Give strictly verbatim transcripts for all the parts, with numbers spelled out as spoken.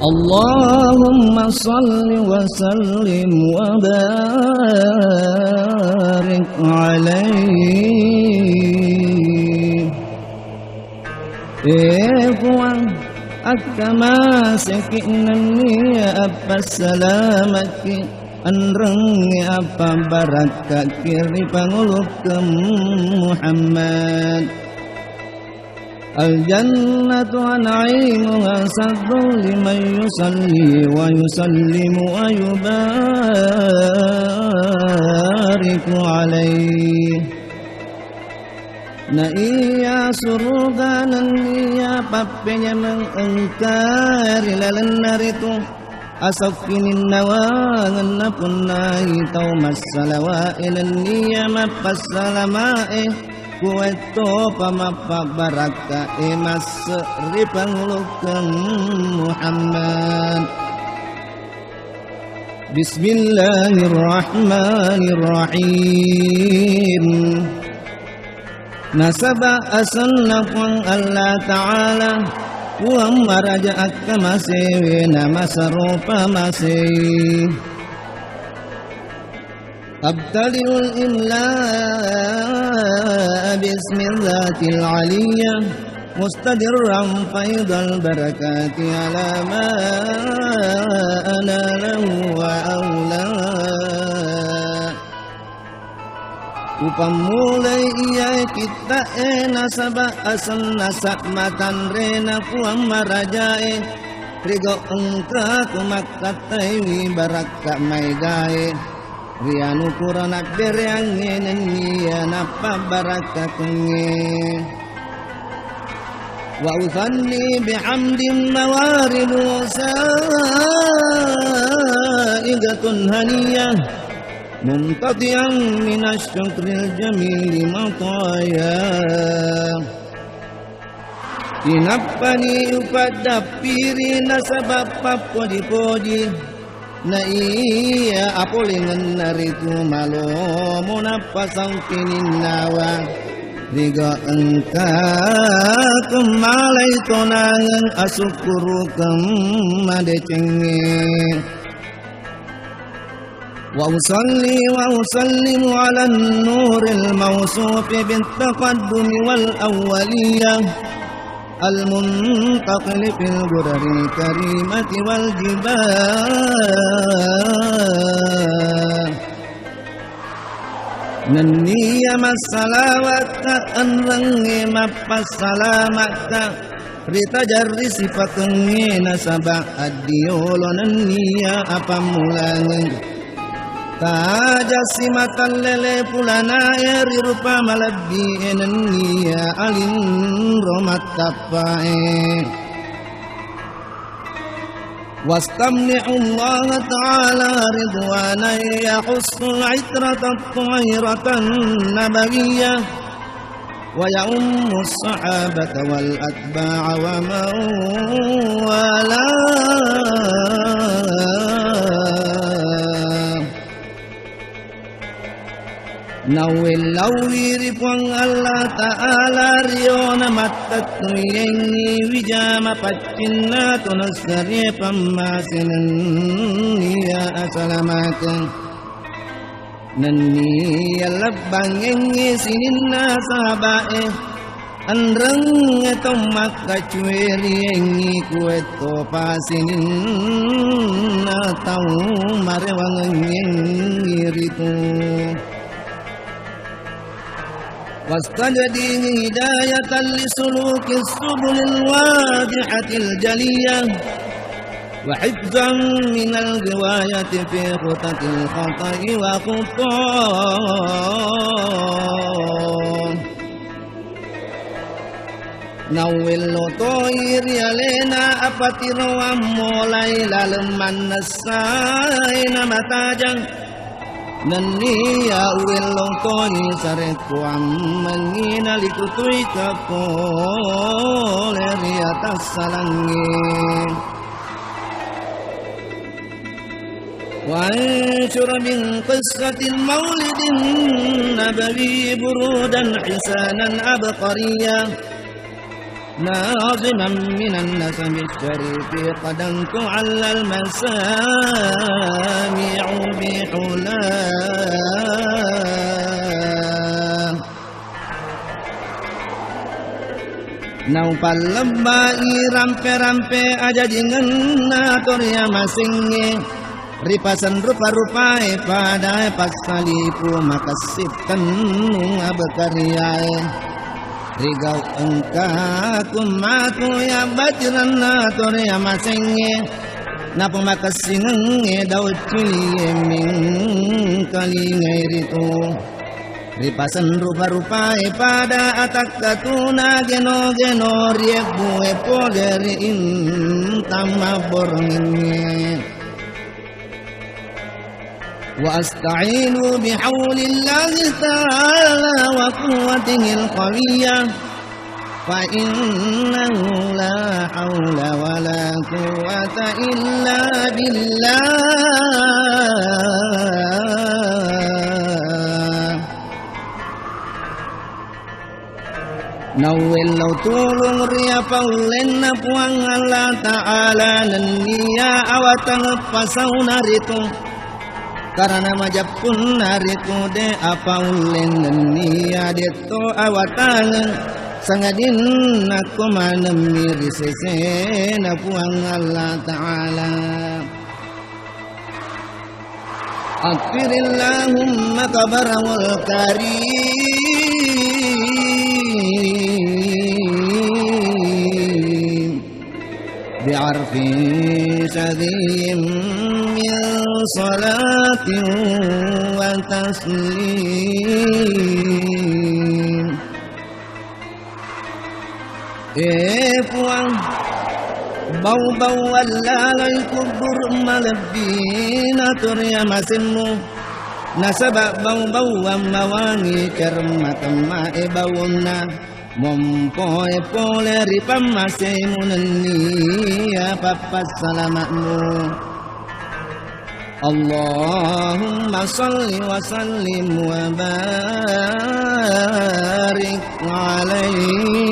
اللهم صل وسلم وبارك عليه. Eh Puang, akkamaseki nenniya appassalamaki, enrengnge appabarakkaki ri pangulukkeng Muhammad. الجنة ونعيمها سر لمن يصلي ويسلم ويبارك عليه. Na iya suruga nenniya pappenyameng engka ri lalenna ritu. Asokkininnawangenna punnai tau massalawae nenniya mappassalamae, kuwaettopa mappabarakka'e masse ri pangulukkeng Muhammad. Bismillahirrahmanirrahim. Nasaba asenna Puang Allah Ta'ala, Puang maraja akkamasewe namasaropa masei. أبتدئ الإملاء باسم الذات العلية مستدرا فيض البركات على ما أناله وأولاه. Upammulai iyae kitta'e nasaba asenna sa'matanrena Puang marajae, rigo engka ku makkattaiwi barakka maegae ri anupura nabbereangnge nenniya nappabarakkakengnge. وأثني بحمد موارد سائغة هنية ممتطيا من الشكر الجميل مطاياه. Inappani upaddappiri nasaba pappoji-poji, na iya apolengenna ritu malomo nappa sangkininnawa. Riga engka kummalai tonangeng asukkurukeng madecengnge. وأصلي وأسلم على النور الموصوف بالتقدم والأولية المنتقل في الغرر الكريمة والجبال. Nenniya massalawatta enrengnge mappassalama'ka ri tajarri sipakengnge nasaba addiolo nenniya apammulangeng. Tajassi matallele pulanae ri rupa malebbi'e nenniya alinro mattappa'e. واستمنح الله تعالى رضوانا يخص العترة الطاهرة النبوية ويعم الصحابة والأتباع ومن والاه. Nauwellauwi ri Puang Allah Ta'ala riona mattettuiyengngi wija mapaccinna to nassarie pammasenenniya asalamakeng. Nenniya lebbangengngi sininna sahaba'e. Enrengnge to makkacueriengngi kuwetto pasininna tau marewangengngi ritu. واستجديه هداية لسلوك السبل الواضحة الجلية وحفظا من الغواية في خطط الخطأ وخطاه. Nauwello toi ri alena apatiroang molai laleng mannessai namatajang. Nenniya uwello toi sarekkuammengngi nalikutui ka pole ri atassalangnge. وأنشر من قصة المولد النبوي برودا حسانا عبقريا ناظما من النسم الشريف قد انتعل المسامع بحلاه. Naupallebbai rampe-rampe ajajingenna toriamasengnge, ripasenrupa-rupae padae passalipu makessing tennung abekariae. Rigau engka kumatu yabbaciranna toriamasengnge, napomakessingengnge dauccilie mingkalingai ritu. Ripasenrupa-rupae pada atakkatuna geno-geno riebbue pole ri intang mabborengengnge. وأستعين بحول الله تعالى وقوته القوية، فإنه لا حول ولا قوة إلا بالله. Nauwellau tulung ri apaullenna Puang Allah Ta'ala nenniya awatangeng pasauna ritu. Karena majeppunna ritu de apaullen nenniya detto awatangeng, sangadinna ko manemmi ri sesena Puang Allah Ta'ala. عطر اللهم قبره الكريم بعرف شذي من صلاة وتسليم. E Puang, bau-bauang laloi kuburu malebbina toriamasemmu, nasaba bau-bauang mawangi cermatemma'e baunna, mompoe pole ri pammasemu nenniya pappassalama'mu. اللهم صل وسلم وبارك عليه.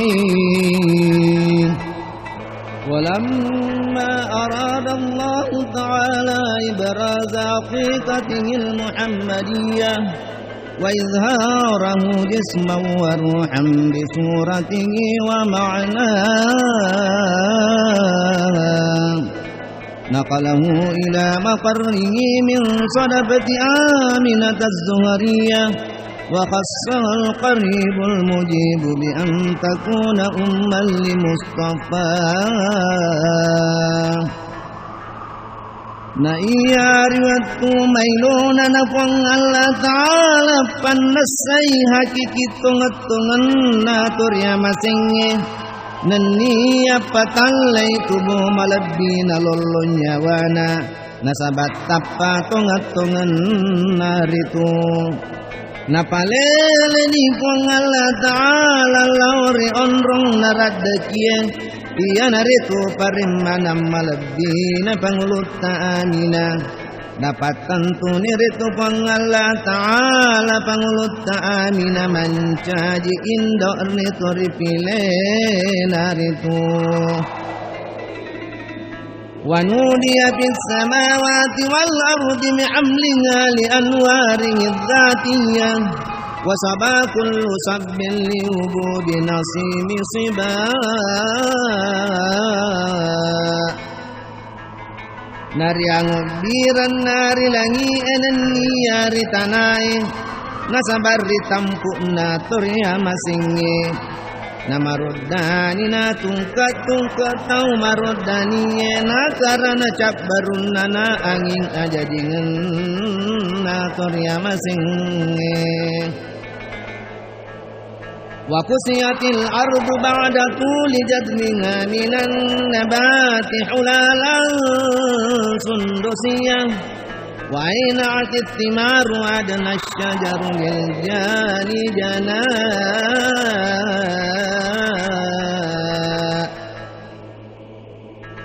ولما أراد الله تعالى إبراز حقيقته المحمدية وإظهاره جسما وروحا بصورته ومعناه، نقله إلى مقره من صدفة آمنة الزهرية، وخصه القريب المجيب بأن تكون أما لمصطفاه. Na iya ri wettu maelona na Puang Allah Ta'ala pannessai hakiki tongeng-tongenna toriamasengnge, nenniya patallai tubu malebbi nalollong nyawana, nasaba tappa tongeng-tongenna ritu. Napaleleni Puang Allah Ta'ala lao ri onrong naraddekie, iyanaritu parimmanang malebbina Pangulutta Aminah. Napattentuni ritu Puang Allah Ta'ala Pangulutta Aminah mancaji indo ritu ripilena ritu. ونودي في السماوات والأرض بحملها لأنواره الذاتية، وصبا كل صب لوجود نسيم صبا. Nariangobbirenna ri langi'e nenniya ri tanae, nasaba ri tampu'na toriamasengnge. Namaroddani natungke-tungke tau maroddanie, nakarana cabbarunnana anging ajajingenna toriamasengnge. وكسيت الأرض بعد طول جذبها من النبات حلالا سندسيا، وأينعت الثمار وأدنى الشجر للجان جناء.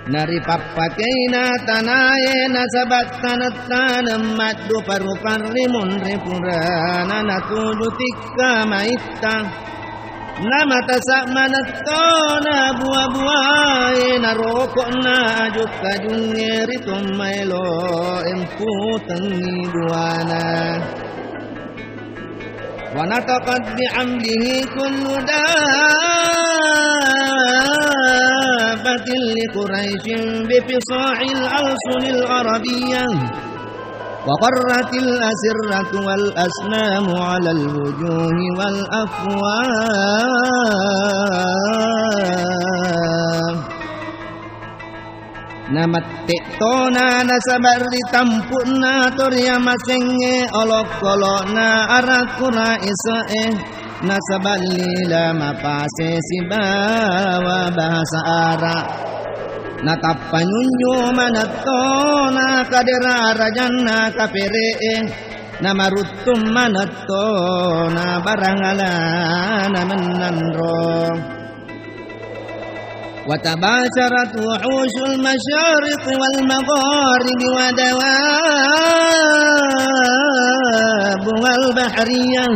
Naripappakeina tanae nasaba taneng-taneng maddupa-rupa rimunri purana natuju tikka maitta. Namatasa manettona bua-buae, naroko'na aju-kajungnge ri tommaelo emputengngi buana. ونطقت بحمده كل دابة لقريش بفصاح الألسن العربية، وقرت الأسرة والأصنام على الوجوه والأفواه. Namette'tona nasaba' ri tampu'na to riamasengnge olokolo'na ara Quraisye'e, nasaba' lila mapase sibawa bahasa Ara'. Natappa nyunyu manettona kadera rajanna kapere'e, namaruttung manettona barangalana mennanro. وتباشرت وحوش المشارق والمغارب ودوابها البحرية،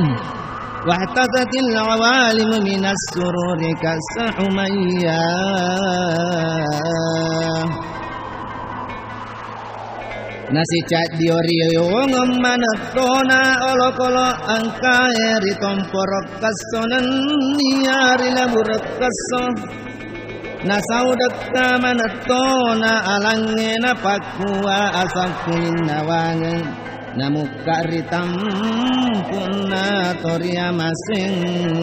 واحتست العوالم من السرور كأس حمية. Nasicaddio-riongeng manettona olokolo engkae ri tomporo' kesso nennia ri labure' kesso. Nasaudekka manettona alangnge napakkua asakkulinnawangeng, namukka ri tampu'na to riamasengnge.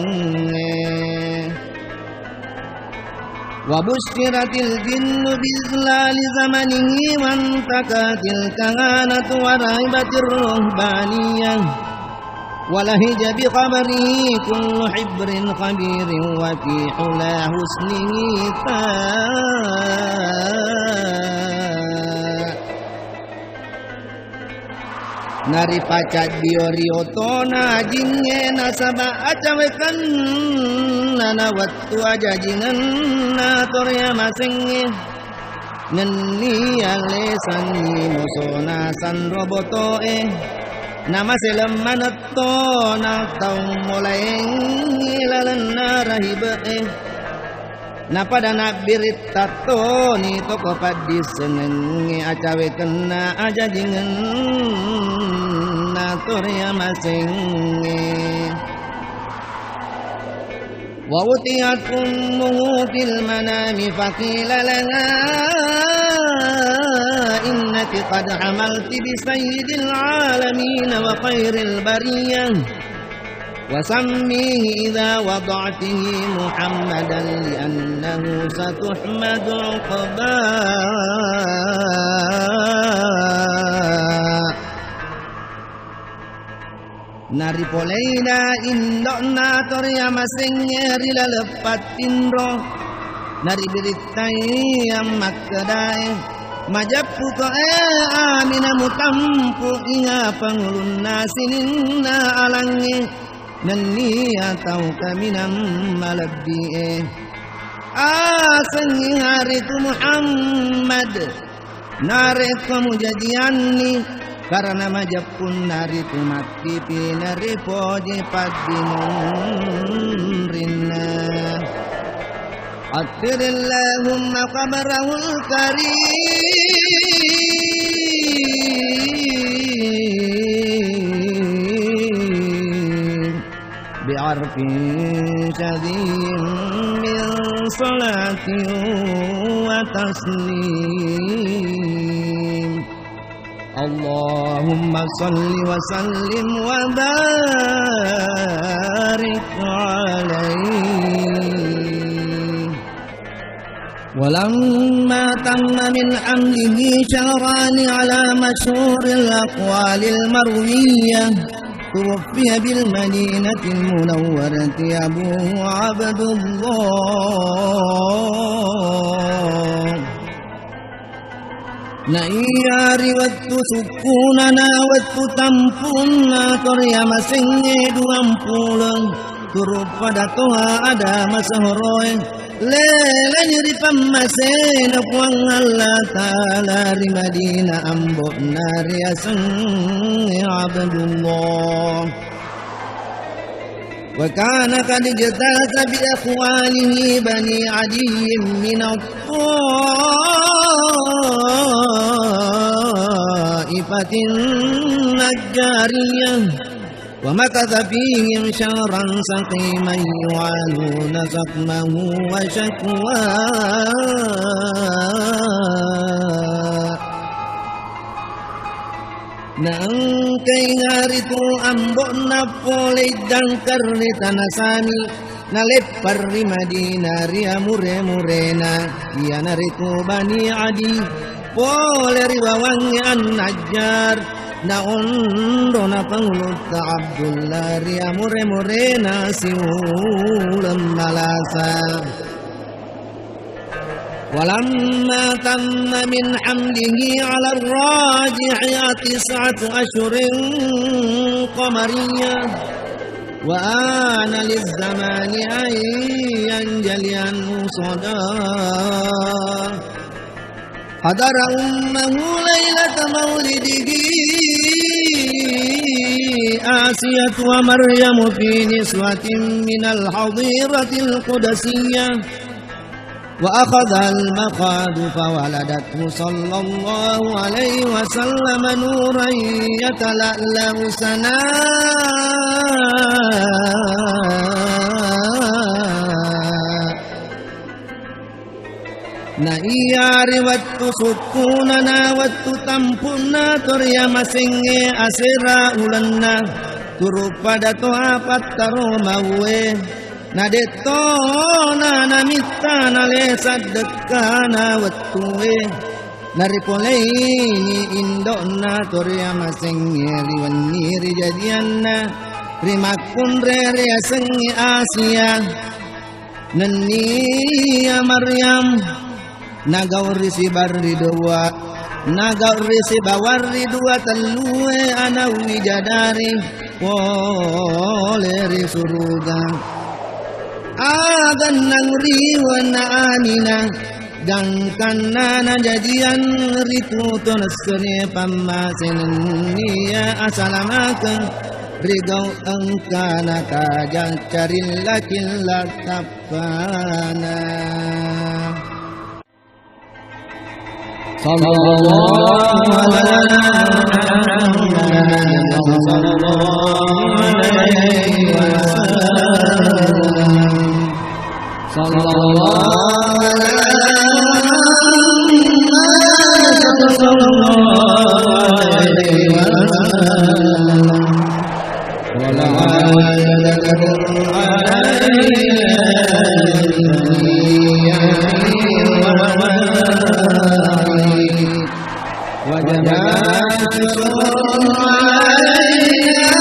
وبشرت الجن بإذلال زمنه وانتكست الكهنة ورهبت الرهبانية، ولهج بخبره كل حبر خبير وفي حلى حسنه تاء. Naripacaddio-rio tona ajingnge nasaba' acawekenna na wettu ajajingenna to riamasengnge. Nennia lesangngi musona sanro boto'e, namaseleng manettona tau molaengngi lalenna rahibe'e. Napada nabbiritta toni toko paddissengengnge acawekenna ajajingenna to riamasengnge. وأتيت أمه في المنام فقيل لها إنك قد حملت بسيد العالمين وخير البرية، وسميه إذا وضعته محمدا لأنه ستحمد عقباه. Naripoleina indo'na to riamasengnge ri laleng pattinro, naribirittai ammakkedae, "Majeppuko, e Amina, mutampu inga pangulunna sininna alangnge, nennia tau kaminang malebbi'e. Asengngi haritu Muhammad, narekko mujajianni, karena majeppunna ritu mattipi naripoji paddimunrinna." عطر اللهم قبره الكريم بعرف شذي من صلاة وتسليم. اللهم صل وسلم وبارك عليه. ولما تم من حمله شهران على مشهور الأقوال المروية، توفي بالمدينة المنورة أبوه عبد الله. Naiya ri wettu sukkunana, wettu tampunna to riamasengnge duampuleng, turu pada toha ada masehoroe, leleni ri pammasena Puang Allah Ta'ala ri Madinah, ambo'na riasengnge Abdullah. وكان قد اجتاز بأخواله بني عدي من الطائفة النجارية، ومكث فيهم شهرا سقيما يعانون سقمه وشكواه. Naengkai naritu ambo'na pole iddangkar ri tana Sami, naleppang ri Madinah ri amure-murena, iyanaritu Bani Adi, pole ri wawangnge An-Najjar, naonro na Pangulutta Abdullah ri amure-murena siuleng malasa. ولما تم من حمله على الراجح تسعة أشهر قمرية، وآن للزمان أن ينجلي عنه صداه، حضر أمه ليلة مولده آسية ومريم في نسوة من الحظيرة القدسية، وأخذها المخاض فولدته صلى الله عليه وسلم نورا يتلألأ سناء. Na iyari wettu sukkunana, wettu tampunna toriamasengnge asera ulenna, turu pada toha pattaro mauwe. Nadetto na namitta nale saddekkana wettue. Naripoleini indo'na toriamasengnge ri wenni rijadianna, rimakkunre riasengnge Asia. Nenniya Maryam nagau ri sibarri dua, nagau ri sibawarri dua tellue ana' widadari pole ri suruga. Agannang riwenna Aminah, gangkanna najadiang ritu to nessere pammasenenniya asalamakeng rigau engkana tajang carilla-cilla tappana. صلى الله على محمد صلى الله عليه وسلم. صلى الله على محمد صلى الله عليه وسلم. ولا يدخل علينا وجبات علينا.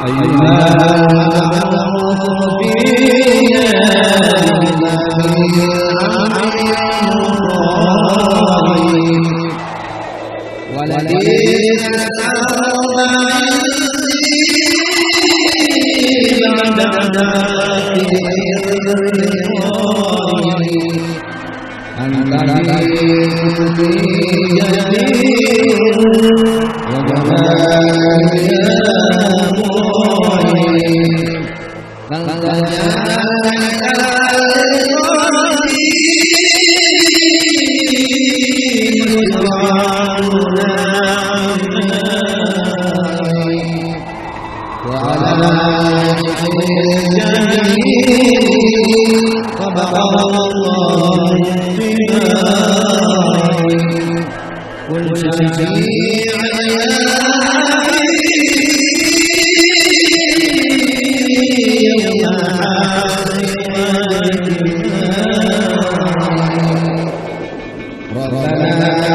أيها المبعوث فينا بالحق من الله، والذين كفروا بعد عذاب الله. أنت بكل جدير وجمال يا معين. فالتجأنا إلى ربي وسبحانه وعلى آله وبقى الله بما قل شفيع يوم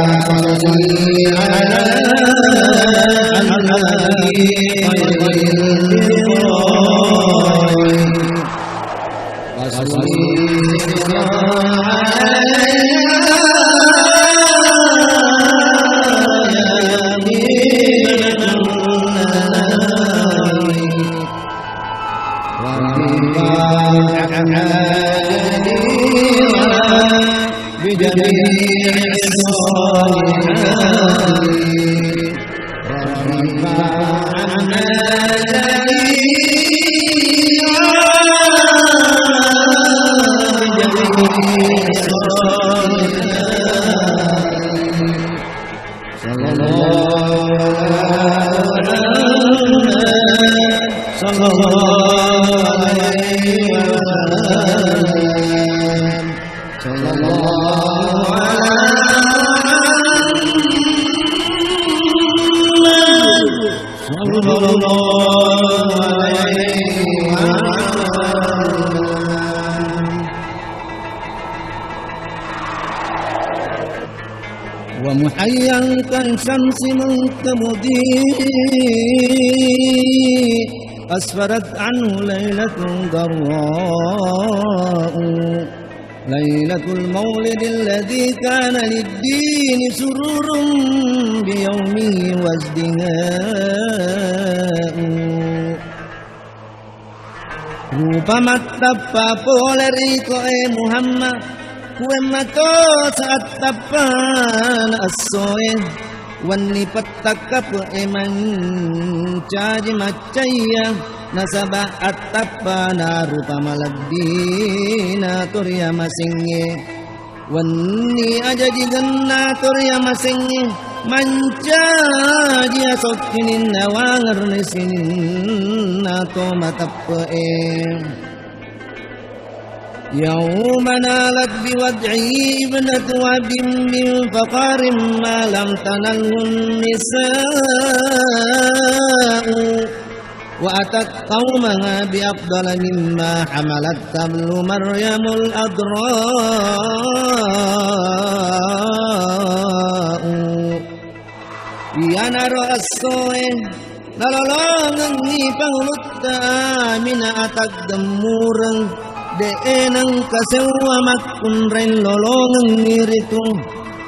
ربنا صل على محمد خير البراء. وصل علينا يا أمين. وارض عن آل بجميع الصالحات. وارض عنا جميعا بجميع الصالحات. صلى الله على محمد، صلى الله عليه وسلم، صلى الله على محمد، صلى الله عليه وسلم. ومحيا كالشمس منك مضيء، أسفرت عنه ليلة غراء، ليلة المولد الذي كان للدين سرور بيومه وازدهاء. Rupa mattappa pole ri iko e Muhammad, kuwemmato saattappana essoe, wenni pettakkape'e mancaji maccaiya, nasaba attappana rupa malebbina to ri amasengnge. Wenni ajajigenna to ri amasengnge, mancaji asokkininna wangerni sininna to mateppe'e. يوم نالت بوضعه ابنة وهب من فخر ما لم تنله النساء وأتت قومها بأفضل مما حملت حمل مريم العذراء. Iyanaro essoe nalolongengngi pangulutta Aminah ataddemmureng, de'e nengka sewwa makkunraing lolongengngi ritu.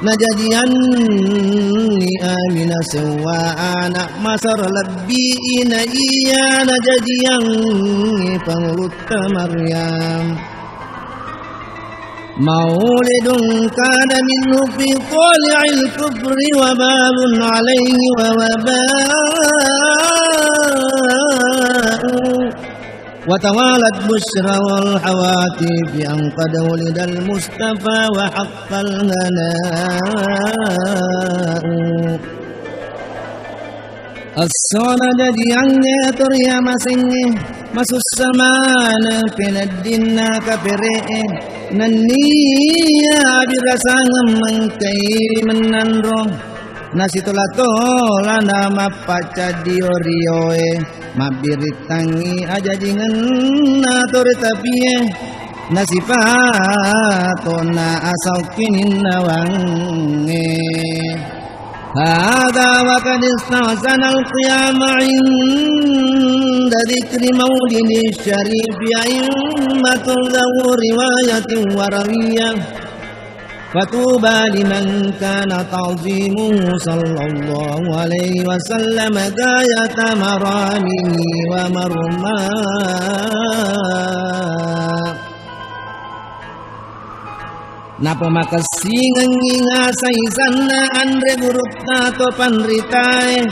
Najajianni Aminah sewwa ana' masara lebbi na iya najajiangngi pangulutta Maryam. مولد كان منه في طالع الكفر وبال عليه ووباء. وتوالت بشرى والهواتف أن قد ولد المصطفى وحق الهناء. Esso najajiangnge to ri amasengnge, masussa maneng peneddinna kapere'e, nenniya abirasangeng mengkai mennanro. Nasitola-tola na mappacaddio-rioe, mabbirittangngi ajajingenna to ri tapie, nasipatonna asaukkininnawangnge. هذا وقد استحسن القيام عند ذكر مولد الشريف أئمة ذوي رواية وروية. فطوبى لمن كان تعظيمه صلى الله عليه وسلم غاية مرامه ومرماه. Napamakessingengngi ngasai sanna anre gurutta to panritae,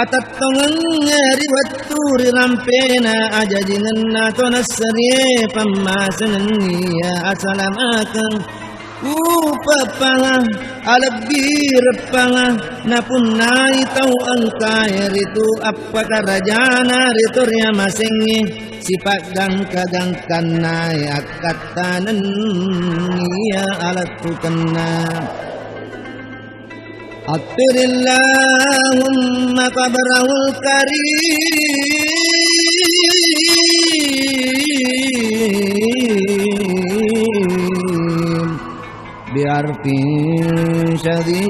atettongengnge ri wettu ri rampena ajajingenna to nasserie pammasenenniya asalamakeng. Upeppanga, alebbi reppanga, napunnai tau engkae ritu appakarajana ritu riamasengnge, sipaggangka-gangkannae akkatta nenniya alettukenna. عطر اللهم قبره الكريم بعرف شذي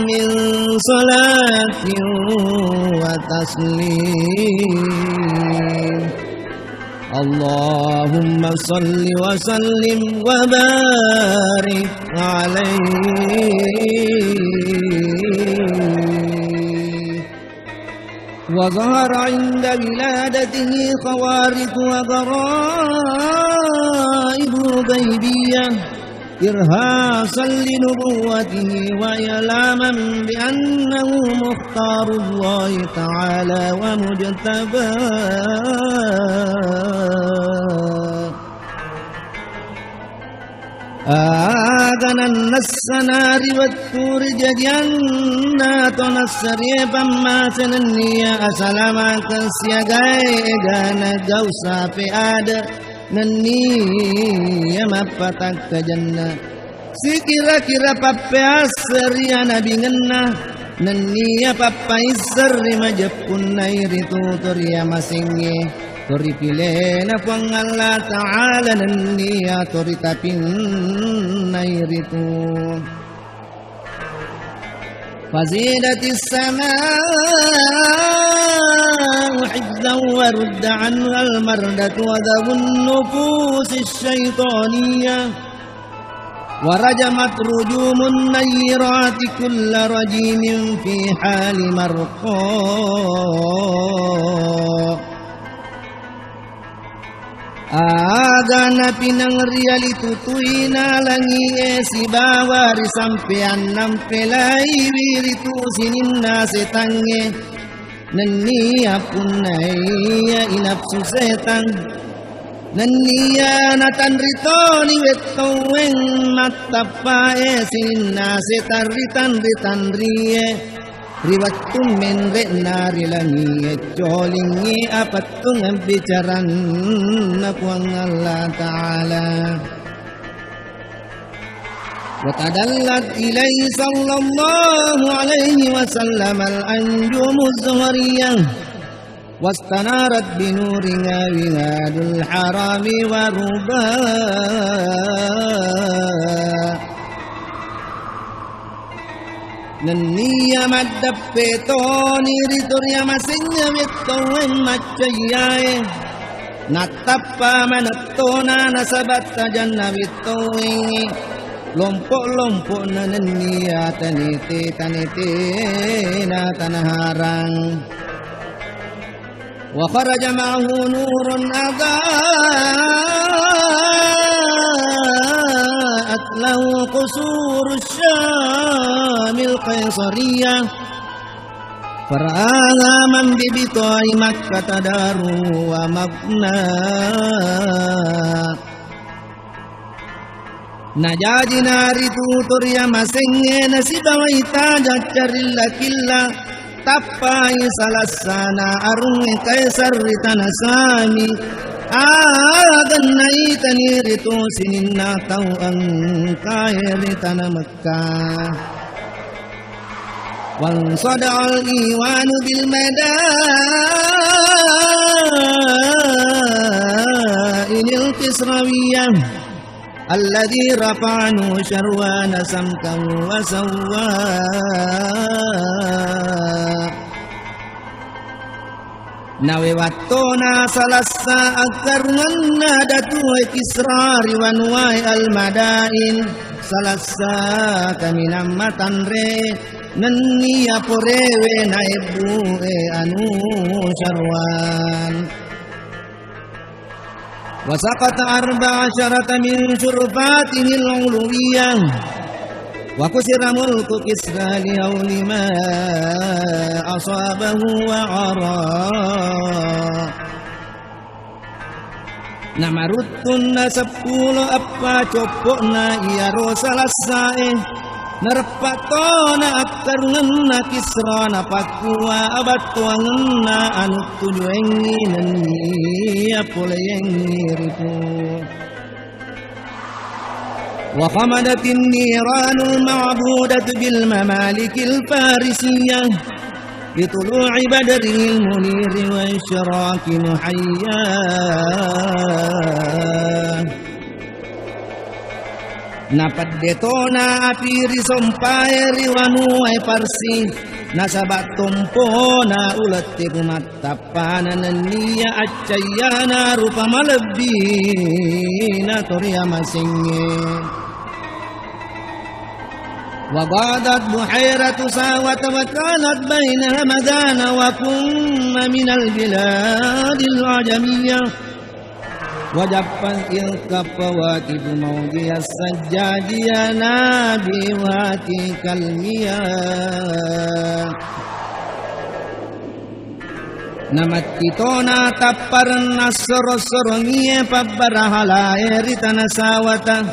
من صلاة وتسليم. اللهم صل وسلم وبارك عليه. وظهر عند ولادته خوارق وغرائب غيبية. إرهاصا لنبوته وإعلاما بأنه مختار الله تعالى ومجتبى. Aga nannessana ri wettu ri jajianna to nassarie pammase nennia asalamakeng siagae egana gau sape ada nennia mappatakkajanna. Sikira-kira pappeasseng ri anabingenna, nennia pappaisseng ri majeppunnai ritu to ri amasengnge, to ripilena Puang Allah Ta'ala nennia to ritapinnai ritu. فزيدت السماء حفظا ورد عنها المردة وذوي النفوس الشيطانية. ورجمت رجوم النيرات كل رجيم في حال مرقاه. Aga napinang rialitutui na langie sibawa risampeang nampelaiwi ritu sininna setangnge. Nennia punnaiya inapsu setang, nennia natanritoni wettoweng mattappae sininna setang ritanri-tanrie, ri wettu menre'na ri langie colingngi apettung abbicaranna Puang Allah Ta'ala. وتدلت إليه صلى الله عليه وسلم الأنجوم الزهرية واستنارت بنورها بلاد الحرم والربا. Nennia maddeppe toni ri to ri amasengnge wettoweng maccayyae. Nattappa manettona nasaba tajanna wettowengngi lompo-lompo'na nennia tanete-tanetena tanaharang. وخرج معه نور أضاءت له قصور الشام القيصرية. فرآها من ببطاح مكة دار ومبنى. Najaji naritu to ri amasengnge nasibawai taja carilla-killa, tappai salassana arungnge Kaisar ri tana Sami. Aga naitani ritu sininna tau engkae ri tana Mekkah. وانصدع الإيوان بالمدائن الكسروية الذي رفع نوشروان سمكا وسوى. Nawewattona salassa akkarungenna Datue Kisra ri wanuwae Al-Madain, salassa kaminang matanre nennia porewe naebbue Anusharwan. وسقط أربع عشرة من شرفاته العلوية، وكسر ملك كسرى لهول ما أصابه وعرى. Namaruttunna seppulo eppa coppo'na iyaro salassae, nareppa tona akkarungenna Kisra napakkua abattoangenna anu tujuengngi nennia poleyengngi ritu. وخمدت النيران المعبودة بالممالك الفارسية بطلوع بدره المنير وإشراق محياه. Napeddetona api ri sompae ri wanuwae Parsi, nasaba tompona ulette kumattappana nennia accayyana rupa malebbina to ri amasengnge. وغاضت بحيرة ساوة وكانت بين همدان وكم من البلاد العجمية. وجفت الكفواكب موجي السجاج ينابيع هاتك المياه. Namattitona tapparenna soro-sorongie pabbarahala'e ri tana sawata.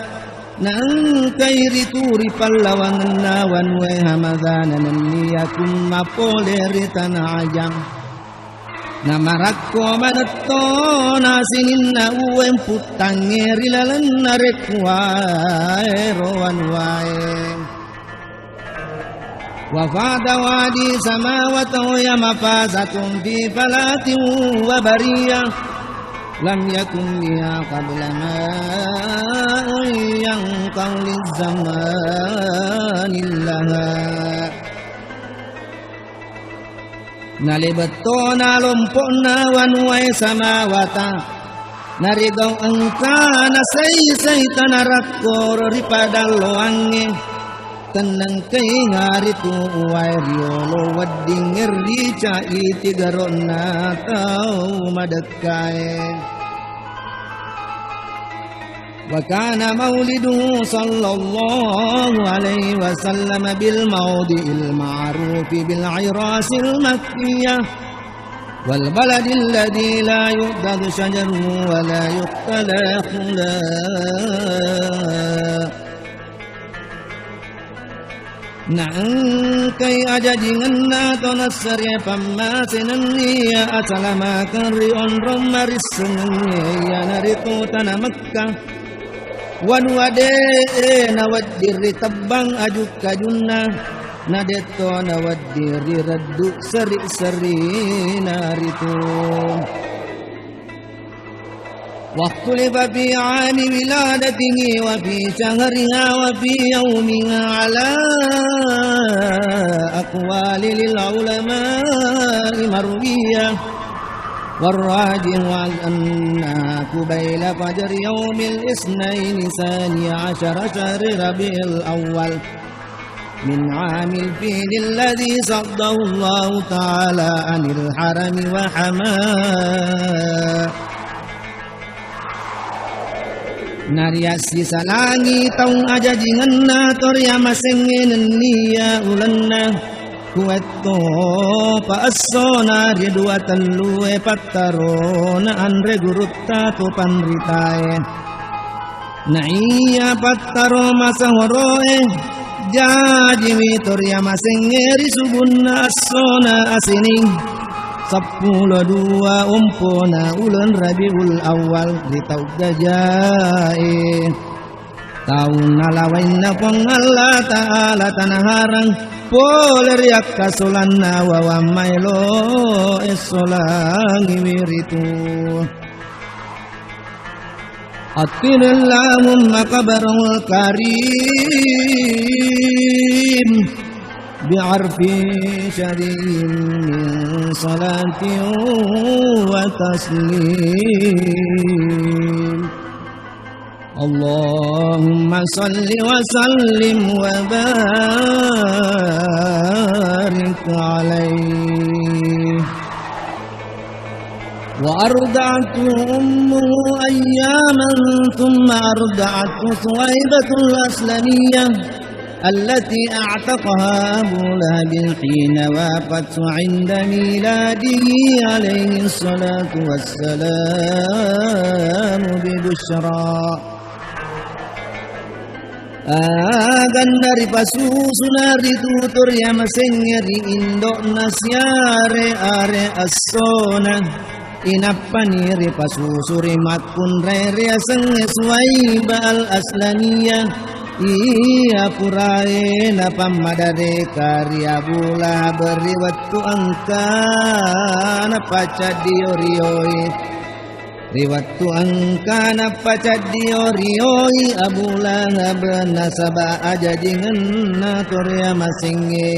Naengkai ritu ri pallawangenna wanue Hamadana nenniya kumma pole ri tana Ajam. Namarakko manettona sininna uweng puttangnge ri lalenna rekkuwae ro wanuwae. وفاض وادي سماوة وهي مفازة في فلاة وبرية لم يكن بها قبل ماء ينقع لزمان لها. Nalebettona lompo'na wanuwae samawata, narigau engkana sai-sai tana rakkoro ri padalloangnge, tennengkainga ritu uwae riolo weddingnge rica'i tigaro'na tau madekkae. وكان مولده صلى الله عليه وسلم بالموضع المعروف بالعراس المكية والبلد الذي لا يؤذذ شجره ولا يختلى خلاه. Naengkai ajajingenna to nassare pammase nenniya asalamakeng ri onrong marissengengnge, iyanaritu tana Mekkah. Wanuwa de'e nawedding ritebbang aju-kajunna, nadetto nawedding rireddu seri-serina ritu. واختلف في عام ولادته وفي شهرها وفي يومها على أقوال للعلماء مروية، والراجح أنها قبيل فجر يوم الاثنين ثاني عشر شهر ربيع الأول من عام الفيل الذي صده الله تعالى عن الحرم وحماه. Nariassisalangi taung ajajingenna to riamasengnge nenniya ulenna, kuwettopa essona ri dua tellue pattarona anre gurutta to panritae. Naiya pattaro masahoroe, jajiwi to riamasengnge ri subunna essona asining seppulo dua ompona uleng Rabiul Awal ri tau gajae. Taung nalawainna Puang Allah Ta'ala tanaharang pole ri akkasolanna wawang maelo essolangiwi ritu. عطر اللهم قبره الكريم بعرف شريف من صلاة وتسليم. اللهم صل وسلم وبارك عليه. وأرضعته أمه أياما ثم أرضعته ثويبة الأسلمية التي أعتقها أبو لهب حين وافته عند ميلاده عليه الصلاة والسلام ببشرى. Aganna ripasusuna ritu to riamasengnge ri indo'na siare-are essona. Inappani ripasusu ri makkunrai riasengnge Suwaibah Al-Aslamiyah. Iya purae napammadareka ri Abu Lahab ri wettu engkana pacaddio-rioi. Ri wettu engkana pacaddio-rioi Abu Lahab nasaba ajajingenna to riamasengnge.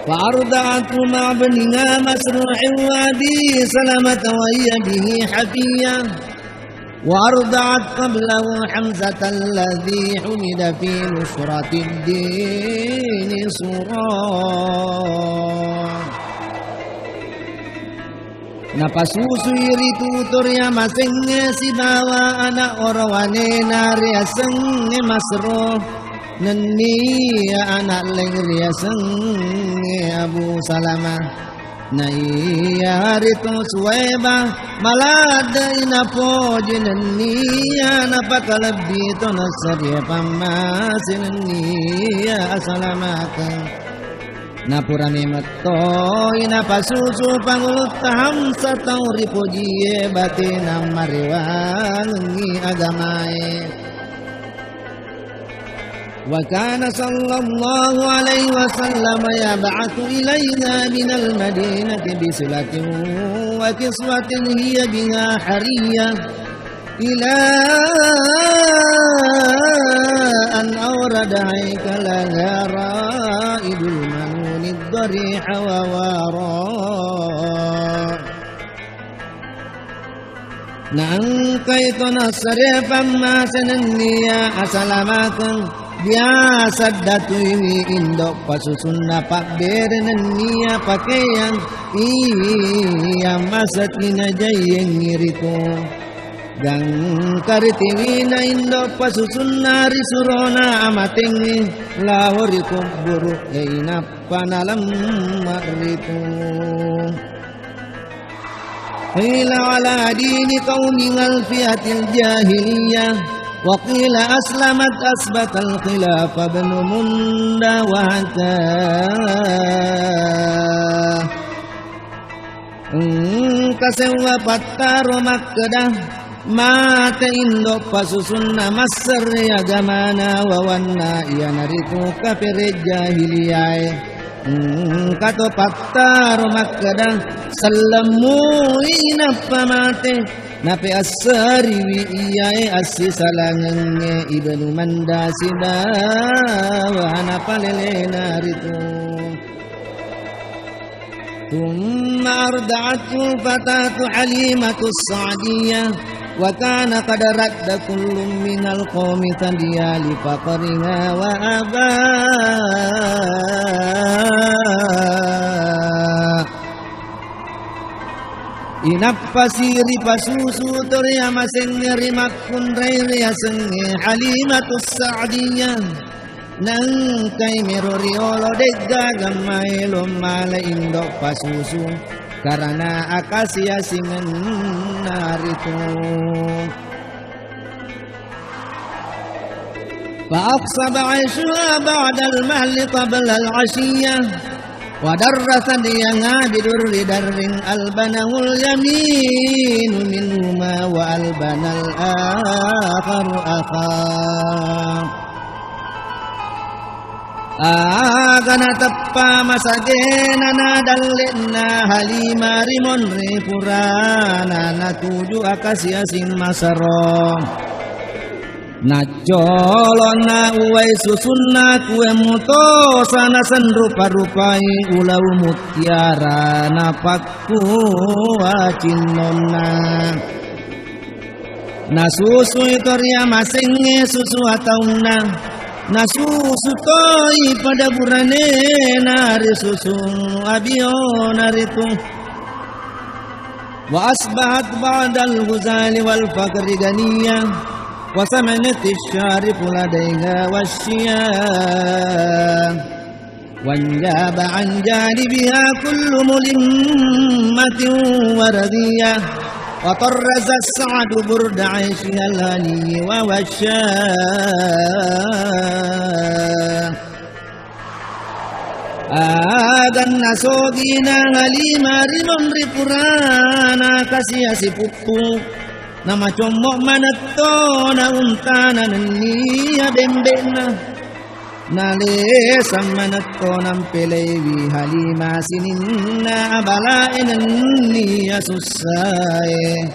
فأرضعته مع ابنها مسروع وأبي سلمة وهي به حفية. وأرضعت قبله حمزة الذي حمد في نصرة الدين صراع. Napasusui ritu to riamasengnge sibawa ana' orowanena riasengnge Masro, nenniya ana' laing riasengnge Abu Salama. Naiya ritu Suwaibah maladde'i napoji nenniya napakalebbi to nassarie pammase nenniya asalamakeng. Napurani mettoi napasusu pangulutta Hamsa tau ripojie batena marewangengngi agamae. وكان صلى الله عليه وسلم يبعث إليها من المدينة بصلة وكسوة هي بها حرية إلى أن أورد هيكلها رائد المنون الضريح وواراه. Naengkai to nassare pammase nenniya asalamakeng, biasa datuiwi indo' pasusunna pabbere nenniya pakeang iya maseki najaiyengngi ritu. Gangka ritiwina indo' pasusunna risurona amatengnge lao ri kubburu' e inappa nalemme' ritu. قيل على دين قوم الفئة الجاهلية، وقيل أسلمت أثبت الخلاف ابن مندى وحكاه. Engka sewwa pattaro makkeda, mate indo' pasusunna masserre agamana wawanna iyanaritu kapere jahiliyae. Engka to pattaro makkeda, sellemmu inappa mate, napeasseriwi iyae assisalangengnge Ibnu Manda sibawa napalelena ritu. ثم أرضعته الفتاة حليمة السعدية، وكان قد رد كل من القوم ثديها لفقرها وأباها. Inappasi ripasusu to riamasengnge rimakkunrai riasengnge Halimatus Sa'diyah. Naengkai mero riolo de'gaga maelo mala indo' pasusu, karana akasiasingenna ritu. فأخصب عيشها بعد المهل قبل العشية، ودر ثديها بدر درع ألبنه اليمين منهما وألبن الآخر أخاه. Aga nateppa masagena nadalle'na Halimah ri monri purana natuju akasiasing masero. Naccolo'na uwai susunna kue mutosa nasenrupa-rupai ulau mutiara napakkua cinnonna. Nasusui to riamasengnge susu ataunna. Nasusu toi pada buranena ri susu abiona ritu. وأصبحت بعد الهزال والفقر غنية، وسمنت الشارف لديها والشياه، وانجاب عن جانبها كل ملمة ورضية، وطرز السعد برد عيشها الهني ووشاه. Aganna sogina Halimah ri monri purana kasiasi puppu, namacommo manettona untana nenniya bembe'na. Nalesang manettona mpelaiwi Halimah sininna abalae nenniya sussae.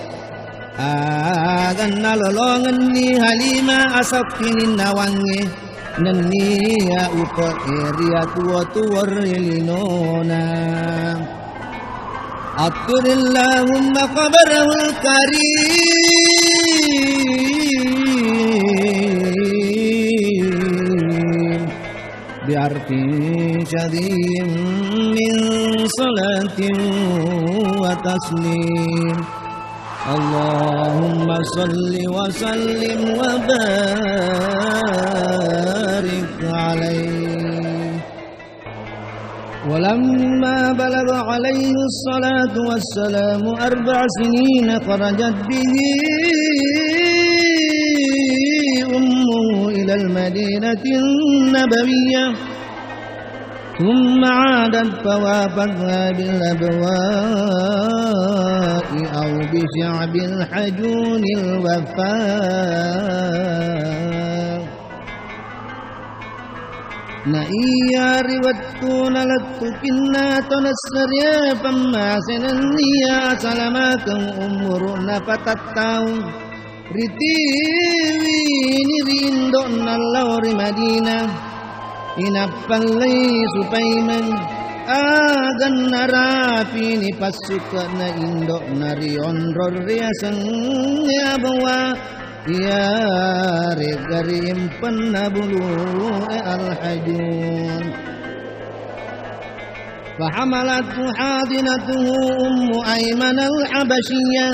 Aganna lolongenni Halimah asappininnawangnge nenniya upe'e ri atuwo-tuwori linona. عطر اللهم قبره الكريم حرف شذي من صلاة وتسليم. اللهم صل وسلم وبارك عليه. ولما بلغ عليه الصلاة والسلام أربع سنين خرجت به أمه إلى المدينة النبوية، ثم عادت فوافقها بالأبواء أو بشعب الحجون الوفاء. Na iya ri wettuna lettukinna tau nassariya pammase nenniya asalamakeng umuru'na patattaung, ritiwini ri indo'na lao ri Madinah. Inappallei Supaimeng, aganna rapini passuke'na indo'na ri onrong riasengnge Abwa. Iyaregga ri impenna bulu'e Al-Hajun. فحملته حاضنته أم أيمن الحبشية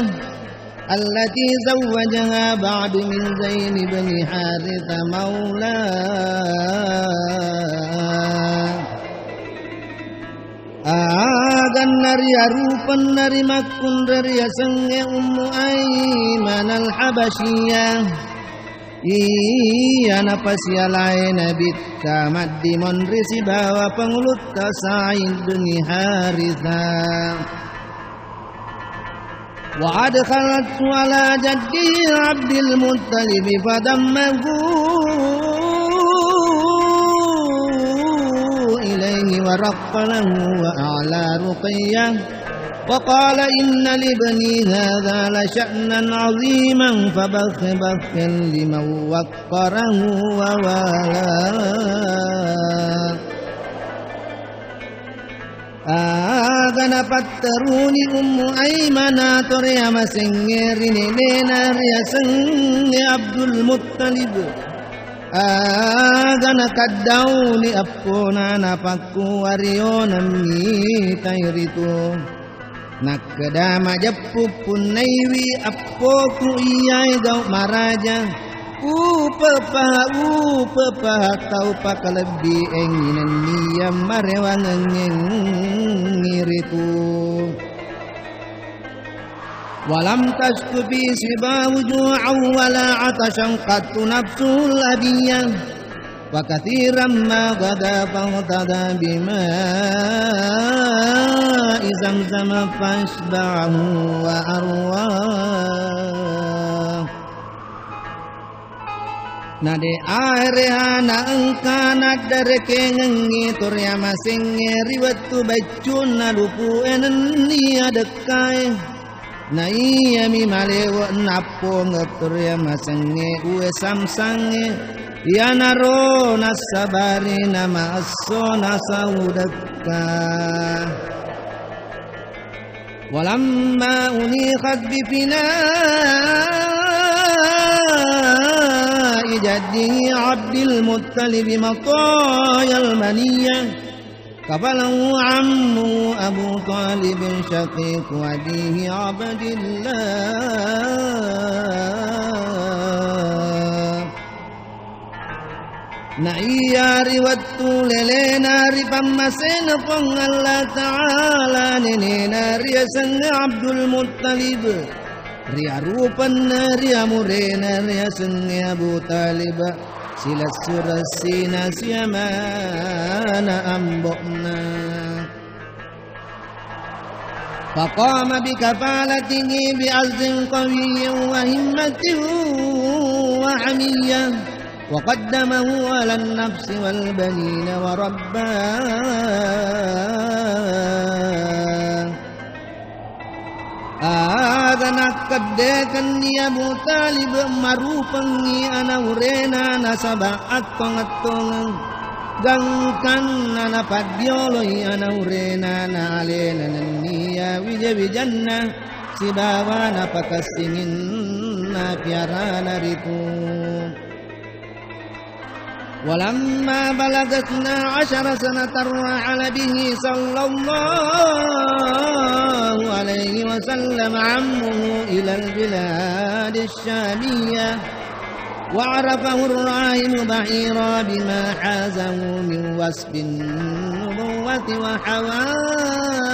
التي زوجها بعد من زيد بن حارثة مولاه. Aganna riarupenna rimakkunrai riasengnge Ummu Aiman Al-Habasyiyah. Iya napasialae Nabitta maddimonri sibawa pangulutta Sa'id bin Haritha. وأدخلته على جده عبد المطلب فضمه إليه ورق له وأعلى رقيه وقال: إن لابني هذا لشأنا عظيما فبخ بخ لمن وقره ووالاه. Aga napatteruni Ummu Aimana to riamasengnge ri nenena riasengnge Abdul Muttalib. Aga nakaddauni appona napakkuwariona mitai ritu. Nakkeda majeppu punnaiwi appoku iyae gau maraja. Upepaha, upepaha tau pakalebbi engi nenniya marewangengngi ritu. ولم تشك في سباه جوعا ولا عطشا قط نفسه الأبية. وكثيرا ما غدا فاغتدى بماء زمزم فأشبعه وأرواه. Nade aereha naengka naddarekengengngi to riamasengnge ri wettu beccunna lupu'e nenniya dekkae. Naiyami malewe nappongeng to riamasengnge uwe samsangnge, iyanaro nassabari namaesso nasaudekka. ولما أنيخت بفناء جده عبد المطلب مطايا المنية، كفله عمه أبو طالب شقيق أبيه عبد الله. Na iya ri wettu lelena ripammasena Puang Allah Ta'ala nenena riasengnge Abdul Muttalib, riarupenna riamurena riasengnge Abu Talib, silessuressina siamana ambo'na. فقام بكفالته بعزم قوي وهمة وحمية، وقدمه على النفس والبنين ورباه. Aga nakkeddekenni Abu Talib marupengngi anaurena nasaba attong-attongeng, gangkanna napaddioloi anaurena na alena nenniya wija-wijanna sibawa napakessinginna piarana ritu. ولما بلغ اثنا عشر سنة رحل به صلى الله عليه وسلم عمه إلى البلاد الشامية، وعرفه الراحل بحيرة بما حازه من وصف النبوة وحواه.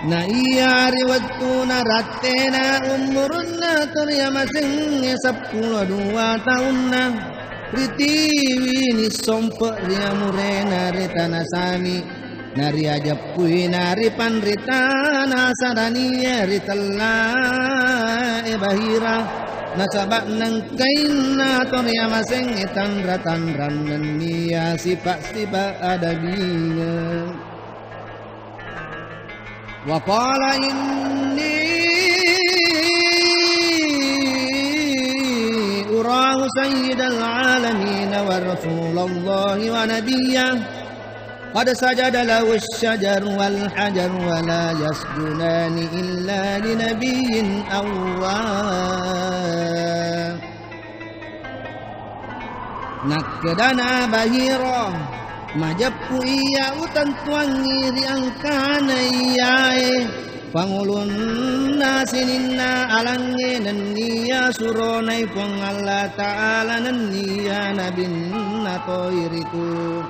Na iya ri wettuna rattena umurunna to riamasengnge seppulo dua taunna, ritiwini sompe ri amurena ri tana Sami, nariajeppuina ri panritana Saraniya ri tellae Bahira, nasaba nengkainna to riamasengnge tanra-tanrang nenniya sipa-sipa adabingeng. وقال إني أراه سيد العالمين ورسول الله ونبيه، قد سجد له الشجر والحجر ولا يسجدان إلا لنبي أواه. Nakkedana Bahira, majeppu iya utentuangngi ri engkana iyae pangulunna sininna alangnge nenniya suronai Puang Allah Ta'ala nenniya nabinna toi ritu.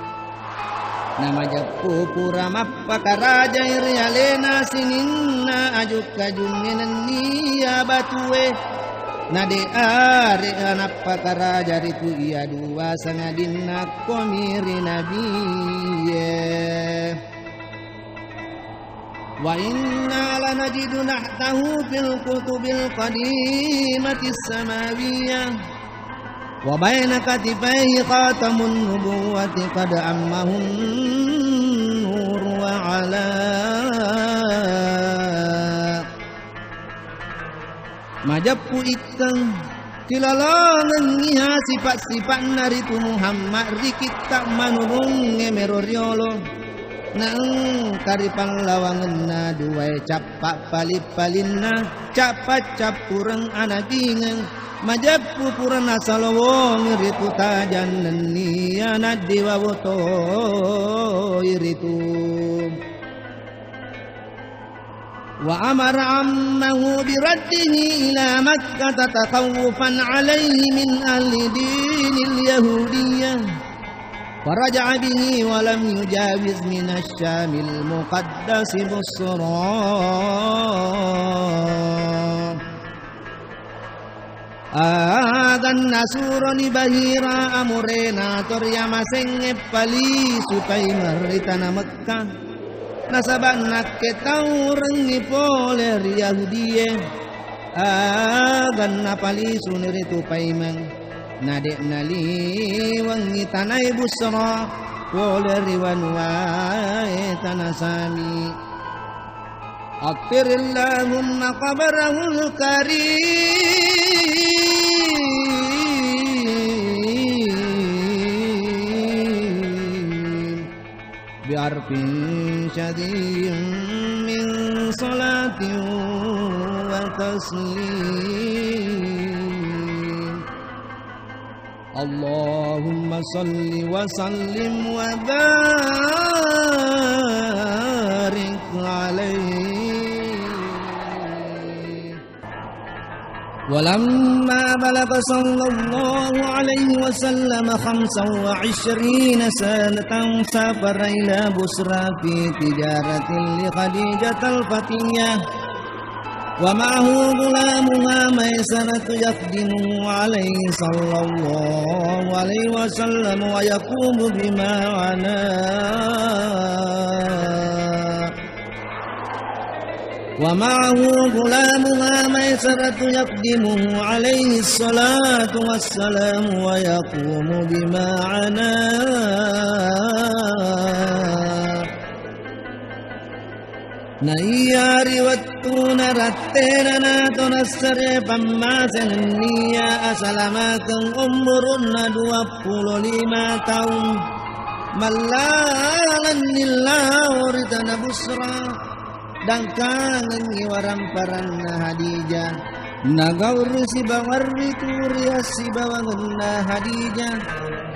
Namajeppu pura mappakarajai ri alena sininna aju-kajungnge nenniya batue, na de are'a nappakaraja ritu iya dua sangadinna komi ri nabie. وإنا لنجد نحته في الكتب القديمة السماوية وبين كتفيه خاتم النبوة قد عمه النور وعلا. Majeppu itteng, tilolongengngiha sipa-sipa'na ritu Muhammad ri kitta manurungnge mero riolo. Naengka ri pallawangenna duwae cappa pali-palinna, cappa cappureng anabingeng, majeppu pura nasalowongi ritu tajang nenniya naddiwa wotoi ritu. وأمر عمه برده إلى مكة تخوفا عليه من أهل دين اليهودية، فرجع به ولم يجاوز من الشام المقدس بصرى. Aga nasuroni Bahira amurena to riamasengnge palisu paimeng ri tana Mekkah, nasaba nakketaurengngi pole ri Yahudie. Aga napalisuni ritu paimeng, na de naliwengngi tanae Busra pole ri wanuae tana Sami. عطر اللهم قبره الكريم بعرف شذي من صلاة وتسليم. اللهم صل وسلم وبارك عليه. ولما بلغ صلى الله عليه وسلم خمسا وعشرين سنة سافر إلى بصرى في تجارة لخديجة الفتية، ومعه غلامها ميسرة يخدمه عليه صلى الله عليه وسلم ويقوم بمعنا، ومعه غلامها ميسرة يخدمه عليه الصلاة والسلام ويقوم بمعنا. Na iya ri wettuna rattena nato nassare pammase nenniya asalamakeng umurunna duappulo lima taung, mallalenni lao ri tana Busra, dangkangengngi waramparanna Hadijah. Nagauri sibawa ritu ri assibawangenna Hadijah,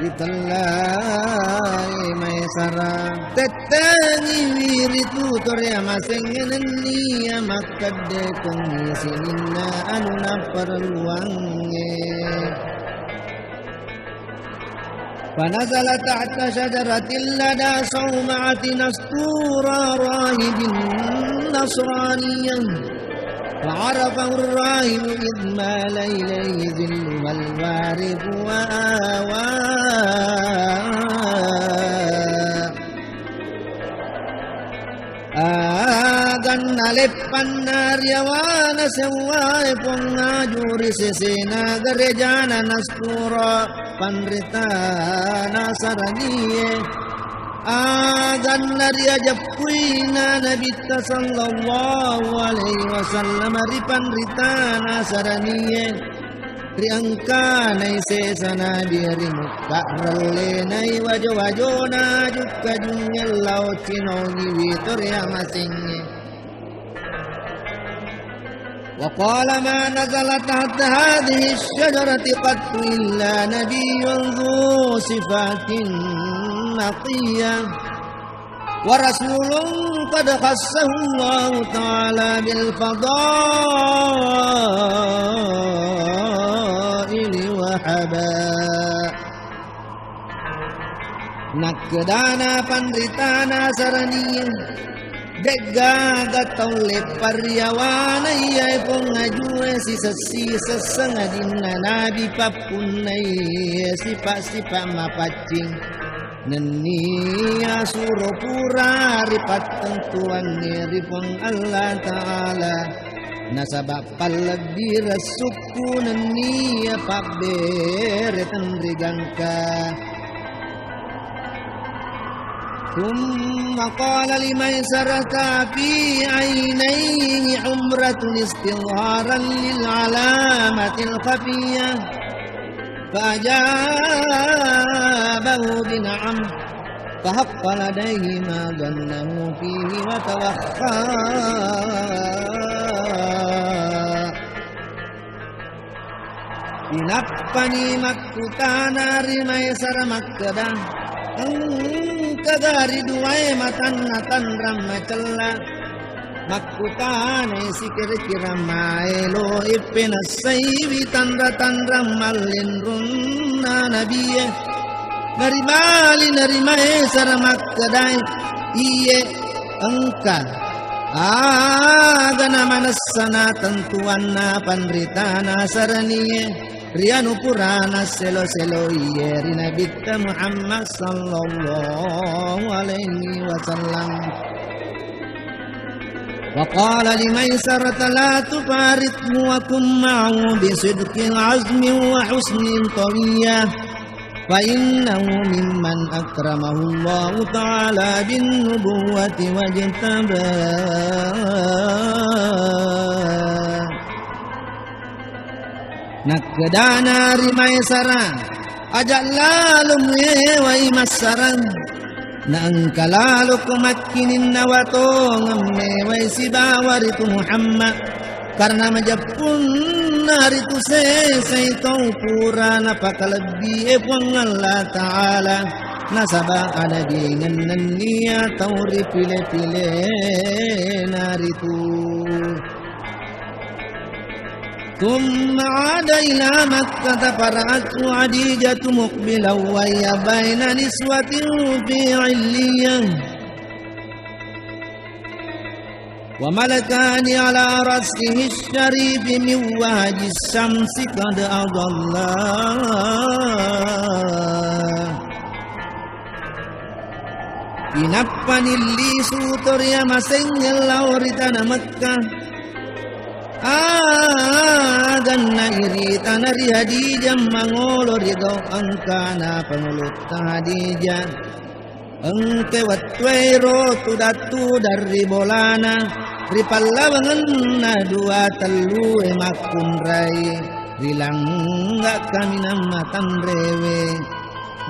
ritellai Maisarah. Tettengiwi ritu to ri amasengnge nenniya makkeddekengngi sininna anu napparelluangnge. فنزل تحت شجرة لدى صومعة نستورا راهب نصرانيا، فعرفه الراهب إذ مال إليه ظلها الوارف وآواه. Aganna leppanna riyawana sewwae Puang aju ri sesena garejana Nastura panrita Nasaranie. Aganna riajeppuina Nabitta sallallahu alaihi wasallam ri panrita Nasaranie. Ri engkanai sesa Nabi ri mukka rellenai wajo-wajona jukka jungngel lao cinongiwi to ri amasengnge. وقال ما نزل تحت هذه الشجرة قط إلا نبي ذو صفات نقية. ورسول قد خصه الله تعالى بالفضائل وهبا. Nakkedana panritana saraniye, de'gaga tau leppa riyawana iyae Puang ajue sisessi sesseng adinna nabi pappunnai sipa-sipa mapaccing. Nenniya suro pura ripattentuangnge ri Puang Allah Ta'ala, nasaba pallebbi ressukku nenniya pabbere tenri gangka. ثم قال لميسرة في عينيه حمرة استظهارا للعلامة الخفية. فأجابه بنعم، فحق لديه ما ظنه فيه وتوخى. Inappani makkutana ri Maisara makkeda, engkaga ri duae matanna tanrang macella? Makkutanai sikira-kira maelo ippenessaiwi tanra-tanrang mallinrunna nabie. Naribali nari Maisara makkedai, iye, engka. Aga namanessana tentuanna panritana saranie. Ri anu purana selo-selo iye ri Nabitta Muhammad sallallahu alaihi wasallam. وقال لميسرة لا تفارقه وكن معه بصدق عزم وحسن طوية، فإنه ممن أكرمه الله تعالى بالنبوة واجتباه. Nakkedana ri Maisara, aja' lalo muewai massarang, na engka laloko makkininnawa tongeng mewai sibawa ritu Muhammad, karena majeppunna ritu sesai tau pura napakalebbie Puang Allah Ta'ala, nasaba ana dingeng nennia tau ripile-pilena ritu. ثم عاد إلى مكة فرأته خديجة مقبلا وهي بين نسوة في علية وملكان على رأسه الشريف من وهج الشمس قد أضلا. Inappani lisu to ri amasengngeng lao ri tana Mekkah. Aganna iritana ri Hadijah mangolo ri gau engkana pangulutta Hadijah. Engka wettuero tudang-tudang ri bolana, ri pallawangenna dua tellue makkunrai, ri langga kaminang matanrewe.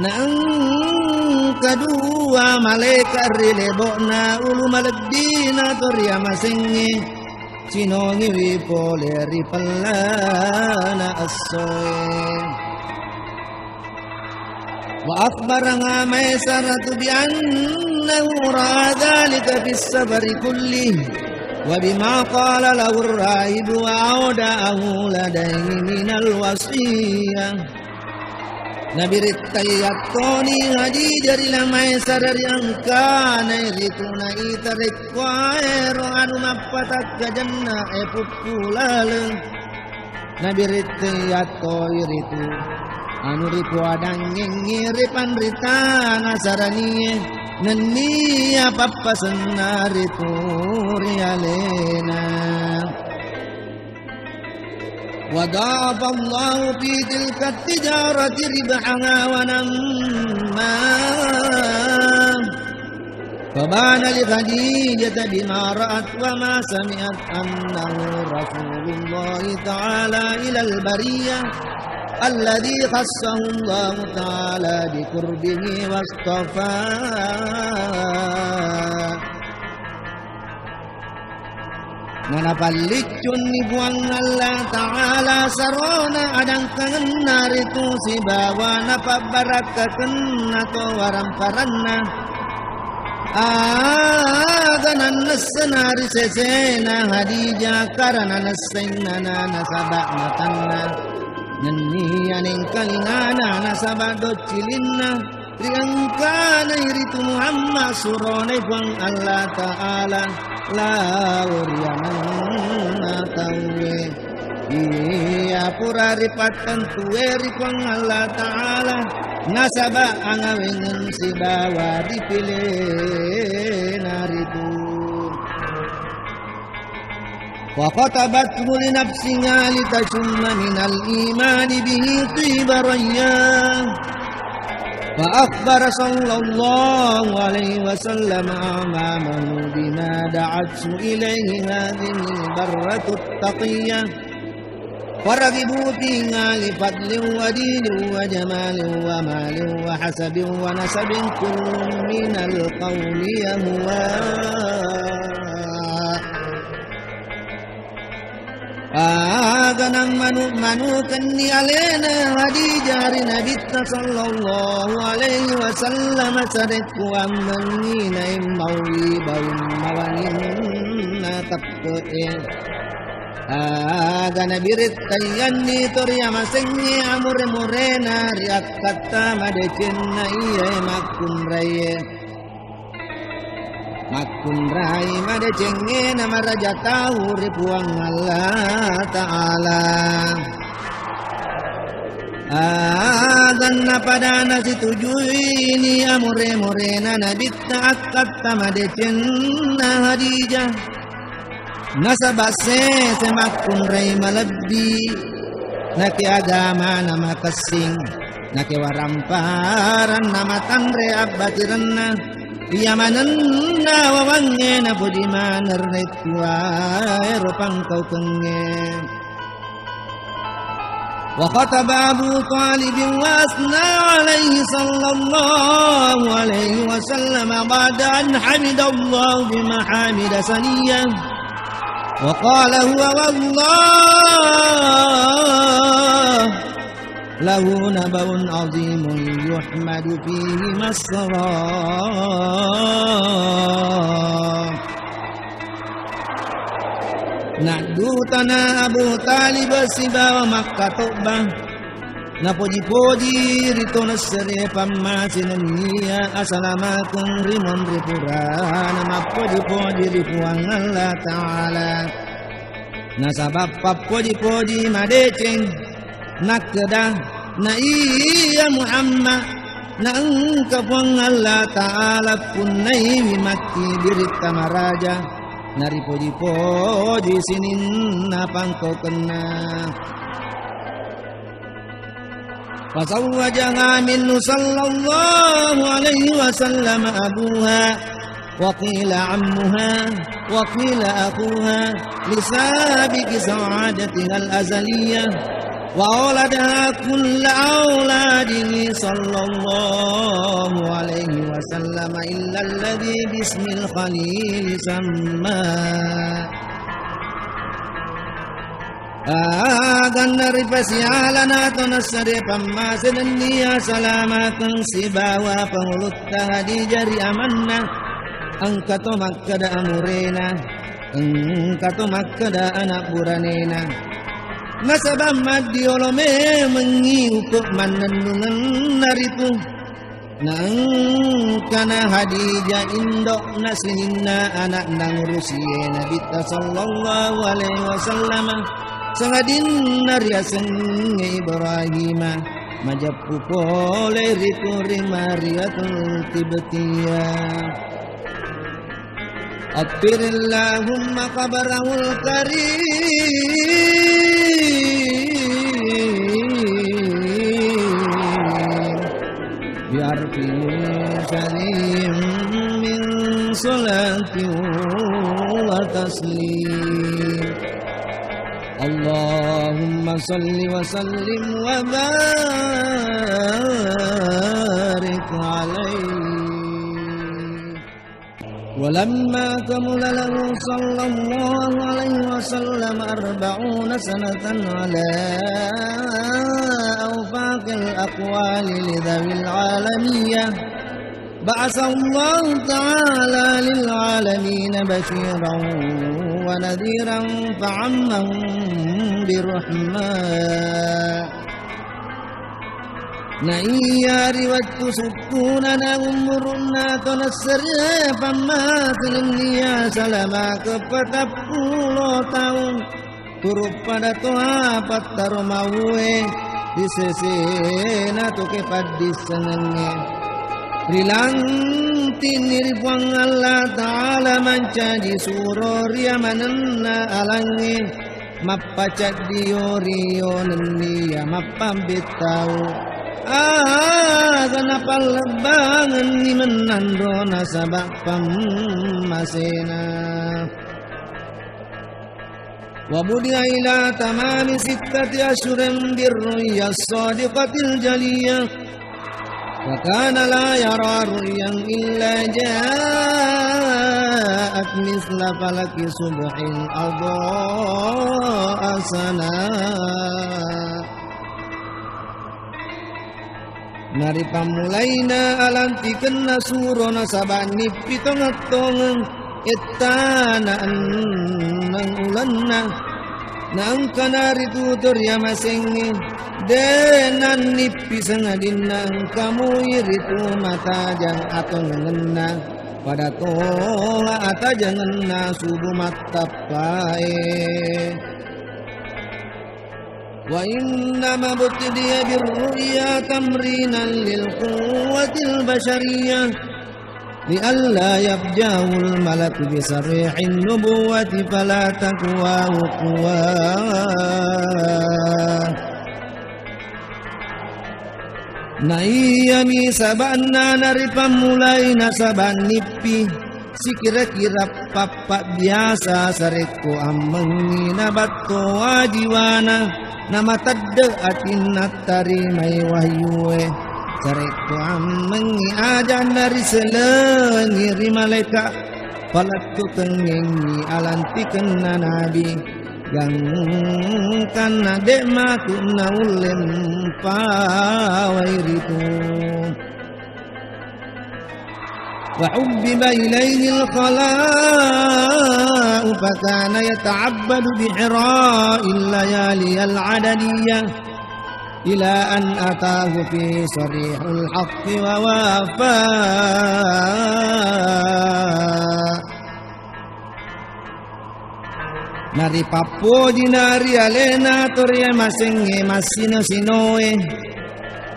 Na engka dua malaeka ri lebo'na ulu malebbina to ri amasengnge. cinongiwi pole ri pellana essoe. Wa akhbaraha Maisaratu bi annahu ra'a dzalika fis safari kullih, wa bima qala lahu ar-rahibu wa auda'ahu ladaihi minal wasiyah. Nabirittai yattoni Khadijah ri la Maisarah ri engkana ritu naita rekkuaero anu mappatakkajanna e puppu laleng. Nabirittai yattoi ritu anu ripoadangngengngi ri panritana saranie nennia pappasenna ritu ri alena. وضاعف الله في تلك التجارة ربحها ونماه. فبان لخديجة بما رأت وما سمعت أنه رسول الله تعالى إلى البرية الذي خصه الله تعالى بقربه واصطفاه. Nanapalliccunni Puang Allah Ta'ala sarona adangkangenna ritu sibawa napabbarakkakenna to waramparanna. Aga nannessena ri sesena Khadijah karana nessennana nasaba matanna. Nenniya nengkalingana nasaba doccilinna. Ri engkana iritu Muhammad suronai Puang Allah Ta'ala lao ri ananna tauwe. Iya pura ripattentue ri Puang Allah Ta'ala nasaba angawengeng sibawa ripilena ritu. وخطبته لنفسها لتشم من الإيمان به طيب رياه. فأخبر صلى الله عليه وسلم أعمامه بما دعته إليه هذه البرة التقية. فرغبوا فيها لفضل ودين وجمال ومال وحسب ونسب كل من القوم يهواه. Aga nammanu-manukenni alena Khadijah ri Nabitta sallallahu alaihi wasallam sarekkuammengngi naemmauwi baung mawanginna teppe'e. Aga nabirittaiyanni to ri amasengnge amure-murena ri akkatta madecenna iyae makkunraie. Makkunrai madecengnge namaraja tau ri Puang Allah Ta'ala. Aganna pada nasitujuini amure-murena Nabitta akkatta madecenna Khadijah. Nasaba sese makkunrai malebbi, nake agamana makessing, nake waramparanna matanre abbatirenna, iya manenna wawangnge napoji maneng rettuaero pangkaukengnge. وخطب أبو طالب وأثنى عليه صلى الله عليه وسلم بعد أن حمد الله بمحامد ثنية، وقال: هو والله له نبأ عظيم يحمد فيه مسراه. Naddutana Abu Talib sibawa makkatobba, napoji-poji ri tonessere pammase nenniya asalamakeng ri monri purana mappoji-poji ri Puang Allah Ta'ala. Nasaba pappoji-poji madeceng. Nakkeda, na iya Muhammad, na engka Puang Allah Ta'ala punnaiwi matti biritta maraja, naripoji-poji sininna pangkaukenna. فزوجها منه صلى الله عليه وسلم أبوها وقيل عمها وقيل أخوها لسابق سعادتها الأزلية، وأولدها كل أولاده صلى الله عليه وسلم إلا الذي باسم الخليل سماه. Aganna ripasialana to nassare pammase nenniya salamakeng sibawa pangulutta Khadijah ri amanna. Engka to makkeda amurena, engka to makkeda anak buranena. Nasaba maddiolo memengngi uku mannennungenna ritu. Naengkana Khadijah indo'na sininna ana'na ngurusie Nabitta sallallahu alaihi wasallam, sangadinna riasengnge Ibrahima, majeppu pole ritu ri Mariyatul Qibtiyah. عطر اللهم قبره الكريم بعرف شريف من صلاة وتسليم. اللهم صل وسلم وبارك عليه. ولما كمل له صلى الله عليه وسلم أربعون سنة على أوفق الأقوال لذوي العالمية، بعثه الله تعالى للعالمين بشيرا ونذيرا فعمهم برحمة. Naiya ri wettu sukkunana umuru'na to nassare pammasenenniya salamake patappulo taung, turu pada toha pattaro mauwe ri sesena toke paddissengengnge. Rilantinni ri Puang Allah Ta'ala mancaji suro ri amanenna alangnge. Mappacaddi yori-yo nenniya mappambettau. Aga napallebbangenni mennanro nasaba pammasena. وبدأ إلى تمام ستة أشهر بالرؤيا الصادقة الجلية. وكان لا يرى رؤيا إلا جاءت مثل فلق صبح أضاء سناه. Naripammulaina alantikenna suro nasaba nippi tongeng-tongeng ettana enneng ulenna. Naengkana ritu to riamasengnge, de nannippi sangadinna engka mui ritu matajang atongengenna, pada toha atajangenna subu mattappae. وإنما ابتدئ بالرؤيا تمرينا للقوة البشرية لئلا يفجأه الملك بصريح النبوة فلا تقواه قواه. Naiyami saba'na naripammulai nasaba nippi sikira-kira pappabbiasa sarekko ammengngi nabatto wajiwana namatedde atinna tarimai wahyue. Sarekko ammengngi ajanna riselengi ri malaika, palettukengngengngi alantikenna nabi, gangkanna de matu naulle mpawai ritu. وحبب إليه الخلاء فكان يتعبد بحراء الليالي العددية إلى أن أتاه فيه صريح الحق ووافى. Naripappojina ri alena to riamasengnge massino-sinoe.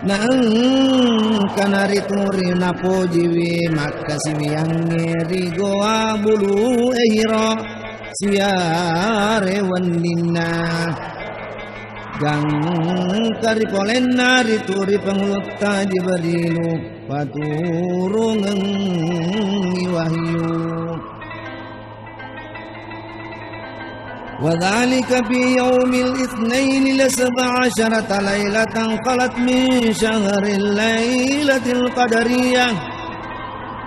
Naengkana ritu ri napojiwi makkasiwiyangnge ri Goa Bulu'e Hira siare wenninna. Gangka ri polenna ritu ri pangulutta Jibrilu paturungengngi wahyu. وذلك في يوم الاثنين لسبع عشرة ليلة خلت من شهر الليلة القدرية.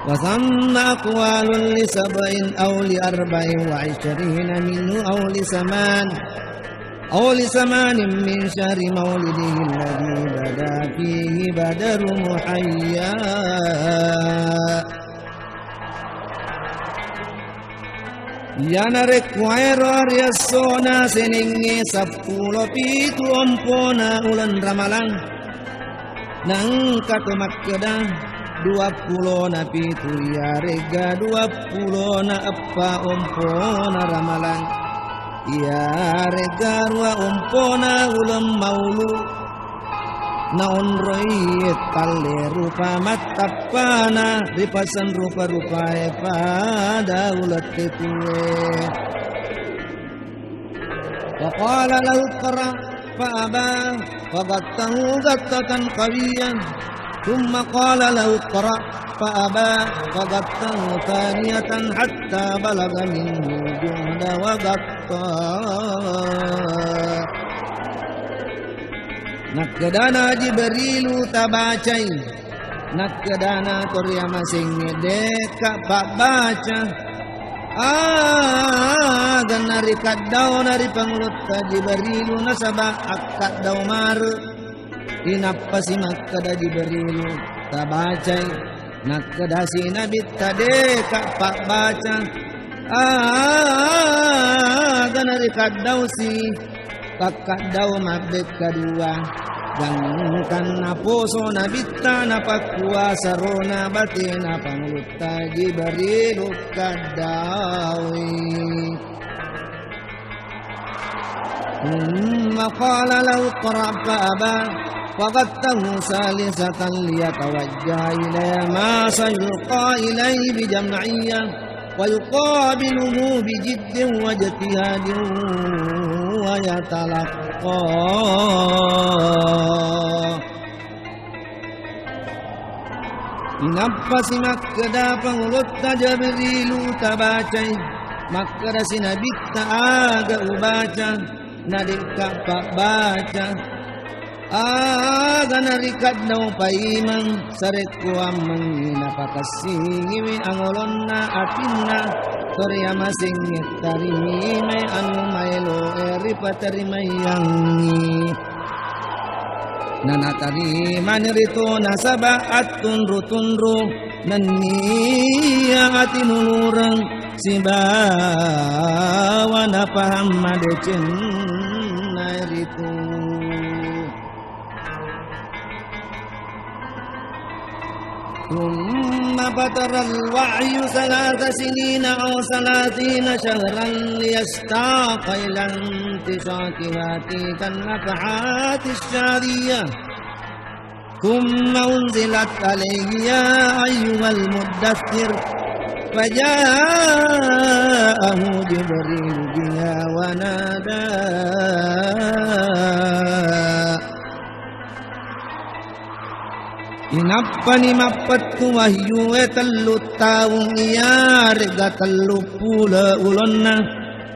وثم أقوال لسبع أو لأربع وعشرين منه أو لثمان. أو لزمان من شهر مولده الذي بدا فيه بدر محيا. Iyana rekkuaero ri essona senengnge seppulo pitu ompona uleng Ramalang. Naengka to makkeda, duappulona pitu, iyarega duappulona eppa ompona Ramalang, iyarega rua ompona uleng Maulu. Naonroi talle rupa mattappana ripaseng rupa-rupae pada uleng tetue. وقال له اقرأ فأبى فغطه غطة قوية، ثم قال له اقرأ فأبى فغطه ثانية حتى بلغ منه الجهد وغطى. Nakkedana Jibrilu, tabacai. Nakkedana to riamasengnge, de'ka pabbaca. Aga narikaddaona ri Pangulutta Jibrilu nasaba akkaddao mare. Inappasi makkeda Jibrilu, tabacai. Nakkedasi Nabitta, de'ka pabbaca. Aga narikaddaosi. Pakkaddao mabbekka dua. Gangkanna poso Nabitta napakkua sarona batena Pangulutta Jibrilu kaddaoi. ثم قال له اقرأ فأبى فغطه ثالثة ليتوجه إلى ما سيلقى إليه بجمعية ويقابله بجد واجتهاد ويتلقى. Inappasi makkeda Pangulutta Jibrilu, tabacai. Makkedasi Nabitta, aga ubaca? Nade'ka pabbaca. Aga narikaddao paimeng, sarekkuammengngi napakessingiwi angolonna atinna, to riamasengnge tarimai anu maeloe ripatarimaiangngi. Nanatarimani ritu nasaba attunru-tunru nenniya atinulureng sibawa napahang madecenna ritu. ثم فتر الوحي ثلاث سنين أو ثلاثين شهرا ليشتاق إلى انطلاق هاتيك النفحات الشاذية. ثم أنزلت عليه يا أيها المدثر فجاءه جبريل بها ونادى. Inappani mappettu wahyue tellu taung iyarega tellu pulo ulonna,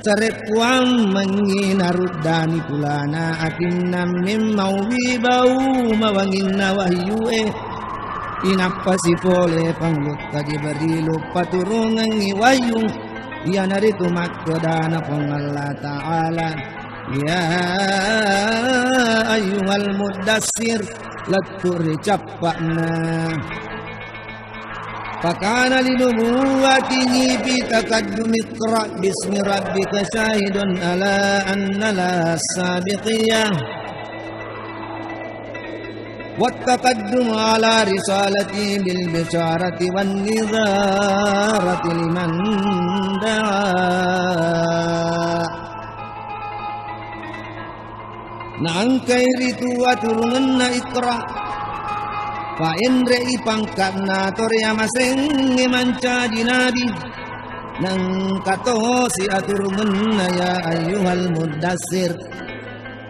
sarekkuammengngi naruddani pulana atinna memmauwi bau mawanginna wahyue. Inappasi pole Pangulutta Jibrilu paturungengngi wahyu, iyanaritu makkedana Puang Allah Ta'ala, Ya ayyuhal muddassir, lettu ri cappa'na. فكان لنبوته في تقدم اقرأ باسم ربك شاهد على أن لها السابقية، والتقدم على رسالته بالبشارة والنذارة لمن دعا. Naengkai ritu aturungenna Iqra, paenre'i pangka'na to riamasengnge mancaji nabi. Naengka tosi aturungenna ya ayyuhal muddassir,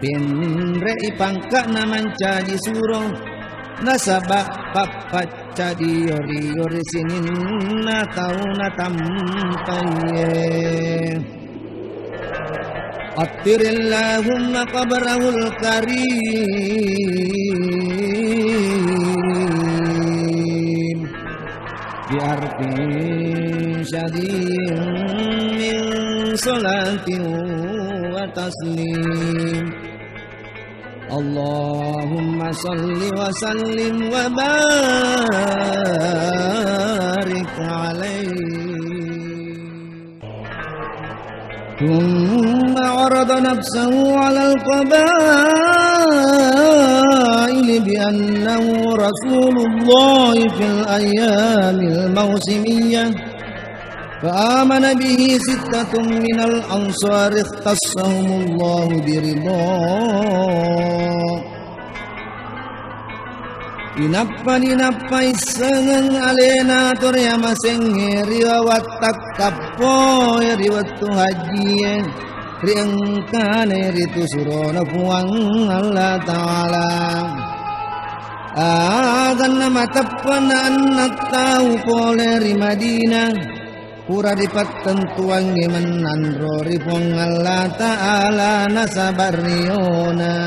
penre'i pangka'na mancaji suro, nasaba pappaccadi yori-yori sininna tau natampaiye. عطر اللهم قبره الكريم بعرف شذي من صلاة وتسليم. تسليم. اللهم صل وسلم وبارك عليه. ثم عرض نفسه على القبائل بأنه رسول الله في الأيام الموسمية، فآمن به ستة من الأنصار اختصهم الله برضاه. Inappani nappa issengeng alena to riamasengnge ri wawatta kappoe ri wettu hajjie, ri engkana ritu surona Puang Allah Ta'ala. Aganna mateppe'na enneng tau pole ri Madinah, pura ripattentuangngi mennanro ri Puang Allah Ta'ala nasaba riona.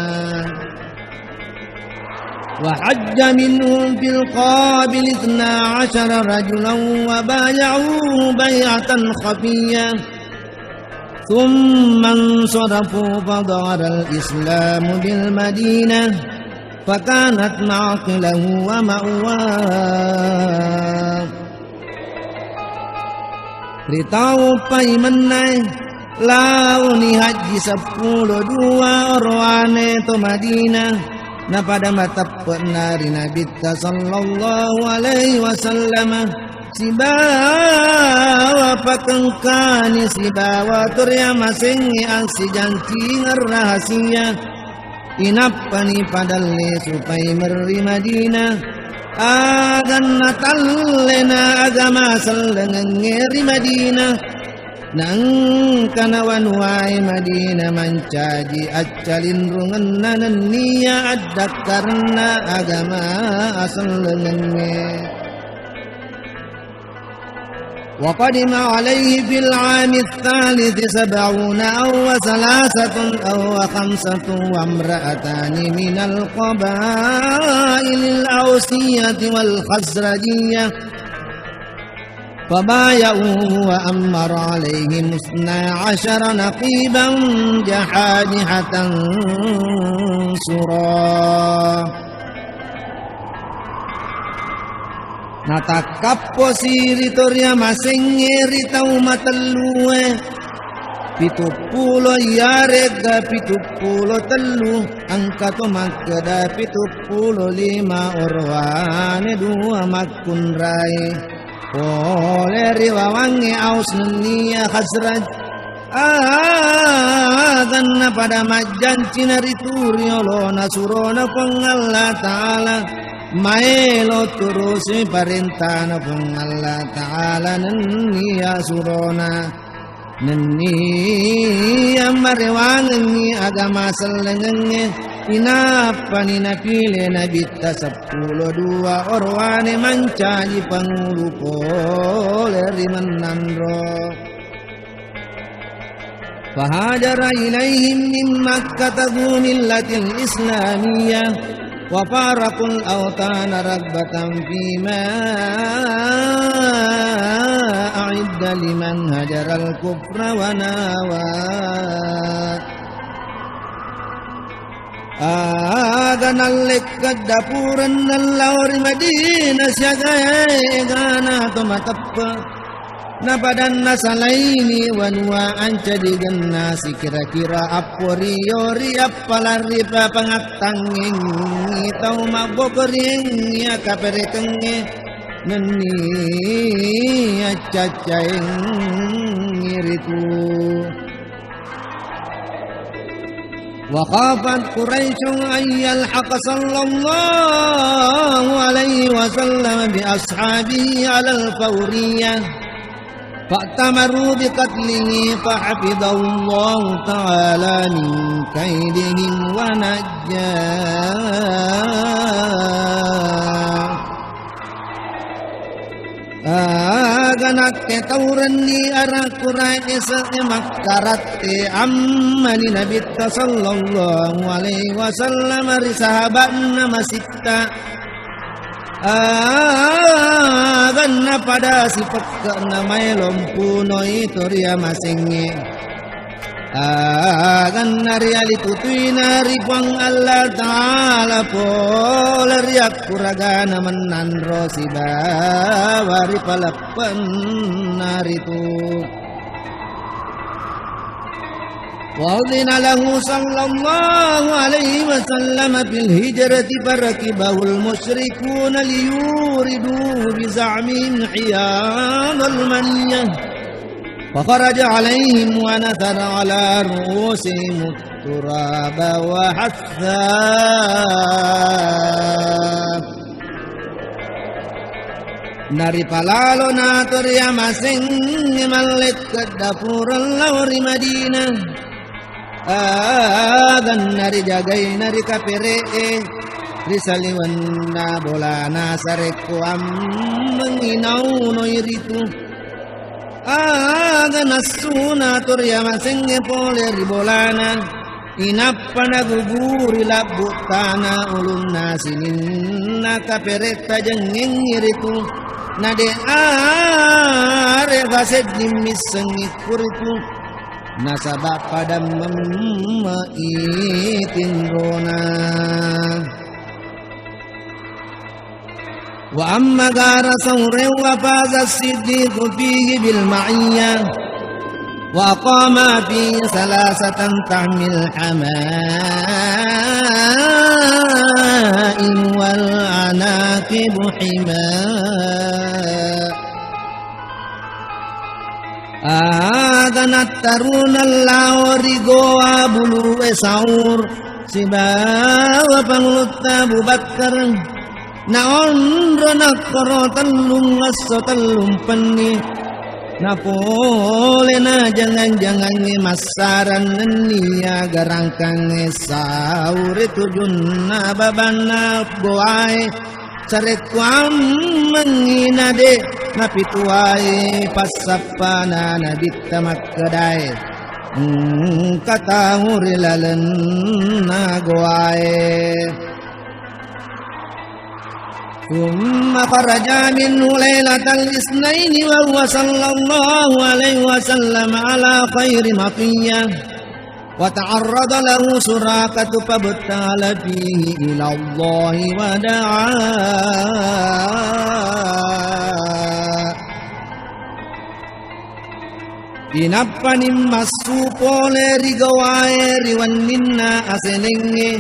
وحج منهم في القابل اثنا عشر رجلا وبايعوه بيعة خفية ثم انصرفوا فظهر الإسلام بالمدينة فكانت معقله ومأواه. Ri tau paimennae, laoni hajji seppulo dua orowane to Madinah, napada mateppe'na ri Nabitta sallallahu alaihi wasallam, sibawa pakengkani, sibawa to riamasengnge assijancingeng rahasia. Inappani padalle supai merri Madinah, aganna tallena agama sellengengnge ri Madinah. Naengkana wanuwae Madinah mancaji accalinrungenna nenniya addakkarenna agama asellengengnge. وقدم عليه في العام الثالث سبعون أو ثلاثة أو خمسة وامرأتان من القبائل الأوسية والخزرجية فبايعوه وأمر عليهم اثنا عشر نقيبا جحاجحة سرا. Natakkapposi ri to riamasengnge ri tau matellue, pituppulo iyarega pituppulo tellu, engka to makkeda pituppulo lima orowane dua makkunrai. Pole ri wawangnge Aus nenniya Khazraj. Aganna pada majjancina ritu riolona surona Puang Allah Ta'ala, maelo turusi parentana Puang Allah Ta'ala nenniya surona, nenniya marewangengngi agama sellengengnge, inappani napile Nabitta seppulo dua orowane mancaji pangulu pole ri mennanro. فهاجر إليهم من مكة ذو ملة إسلامية وفارقوا الأوطان رغبة فيما أعد لمن هجر الكفر وناوى. Aga nallekka dapurenna lao ri Madinah siaga egana to mateppe. Napadanna salaini wanua ancajigenna sikira-kira apporio ri appalarri papangattangengngi tau mabbokoriengngi akaperekengnge nenni accaccaengngi ritu. وخافت قريش أن يلحق صلى الله عليه وسلم بأصحابه على الفورية، فأتمروا بقتله، فحفظه الله تعالى من كيدهم ونجاه. Aga nakke taurenni ara Quraisy makkaratti ammani Nabitta sallallahu alaihi wasallam ri sahabatna masitta. Aga napada sipekke'na maelo mpunoi to riamasengnge. Aganna rialitutui na ri Puang Allah Ta'ala pole ri akkuragana mennanro sibawa ri paleppenna ritu. وأذن له صلى الله عليه وسلم في الهجرة فركبه المشركون ليوردوه بزعمهم حياض المنية، فخرج عليهم ونثر على رؤوسهم التراب وحثا. Naripalalo nato riamasengnge mallekke dapureng lao ri Madinah. Aganna rijagaina ri kapere'e, ri saliwenna bolana sarekkuammengngi naunoi ritu. Aga nassuna to riamasengnge pole ri bolana, inappa naguguri labbu tana ulunna sininna kaperetta jengngengngi ritu, nade are fasedding missengngi kuritu, nasaba pada memme'i tinrona. وأما غار ثور وفاز الصديق فيه بالمعية، وأقام فيه ثلاثة تحمي الحمائم والعناقب حمى. Aga nattaruna lao ri goa bulu'e Saur, sibawa Pangulutta Abu Bakkar, naonro nakkoro tellung esso tellung penni, napole na jangang-jangangnge massarang nennia garangkangnge Saure tujunna babanna goae. Sarekkuammengngi nade napituai passappana Nabitta makkedae, engka tau ri lalenna goae. ثم خرج منه ليلة الاثنين وهو صلى الله عليه وسلم على خير مطية. وتعرض له سراقة فابتهل فيه إلى الله ودعا. Inappani massu pole ri gowae ri wenninna asenengnge,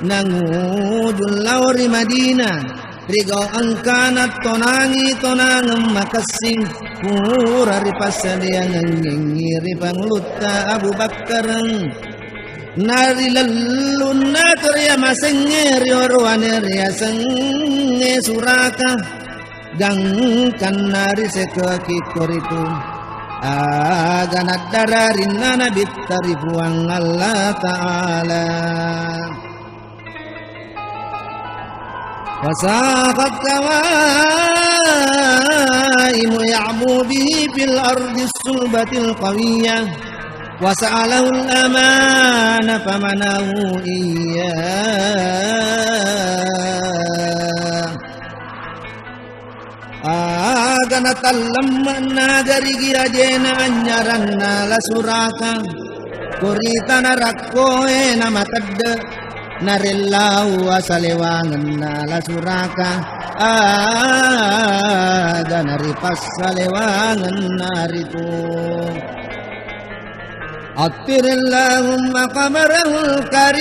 nanguju lao ri Madinah. Rigau engkana tonangi tonangeng makessing, pura ripassadeangengngi ri Pangulutta Abu Bakkareng. Narilellunna to riamasengnge riorowane riasengnge Suraka, gangkanna risekeki koritu. Aga naddararinna Nabitta ri Puang Allah Ta'ala. وساقت كوائم يعبو به في الأرض الصلبة القوية، وسأله الأمان فمنعه إياه. Aga natallemme'na garigi ajena anyaranna La Suraka, korita narakkoe namatedde, narellau asalewangenna La Suraka, aga naripassalewangenna ritu. عطر اللهم قبره الكريم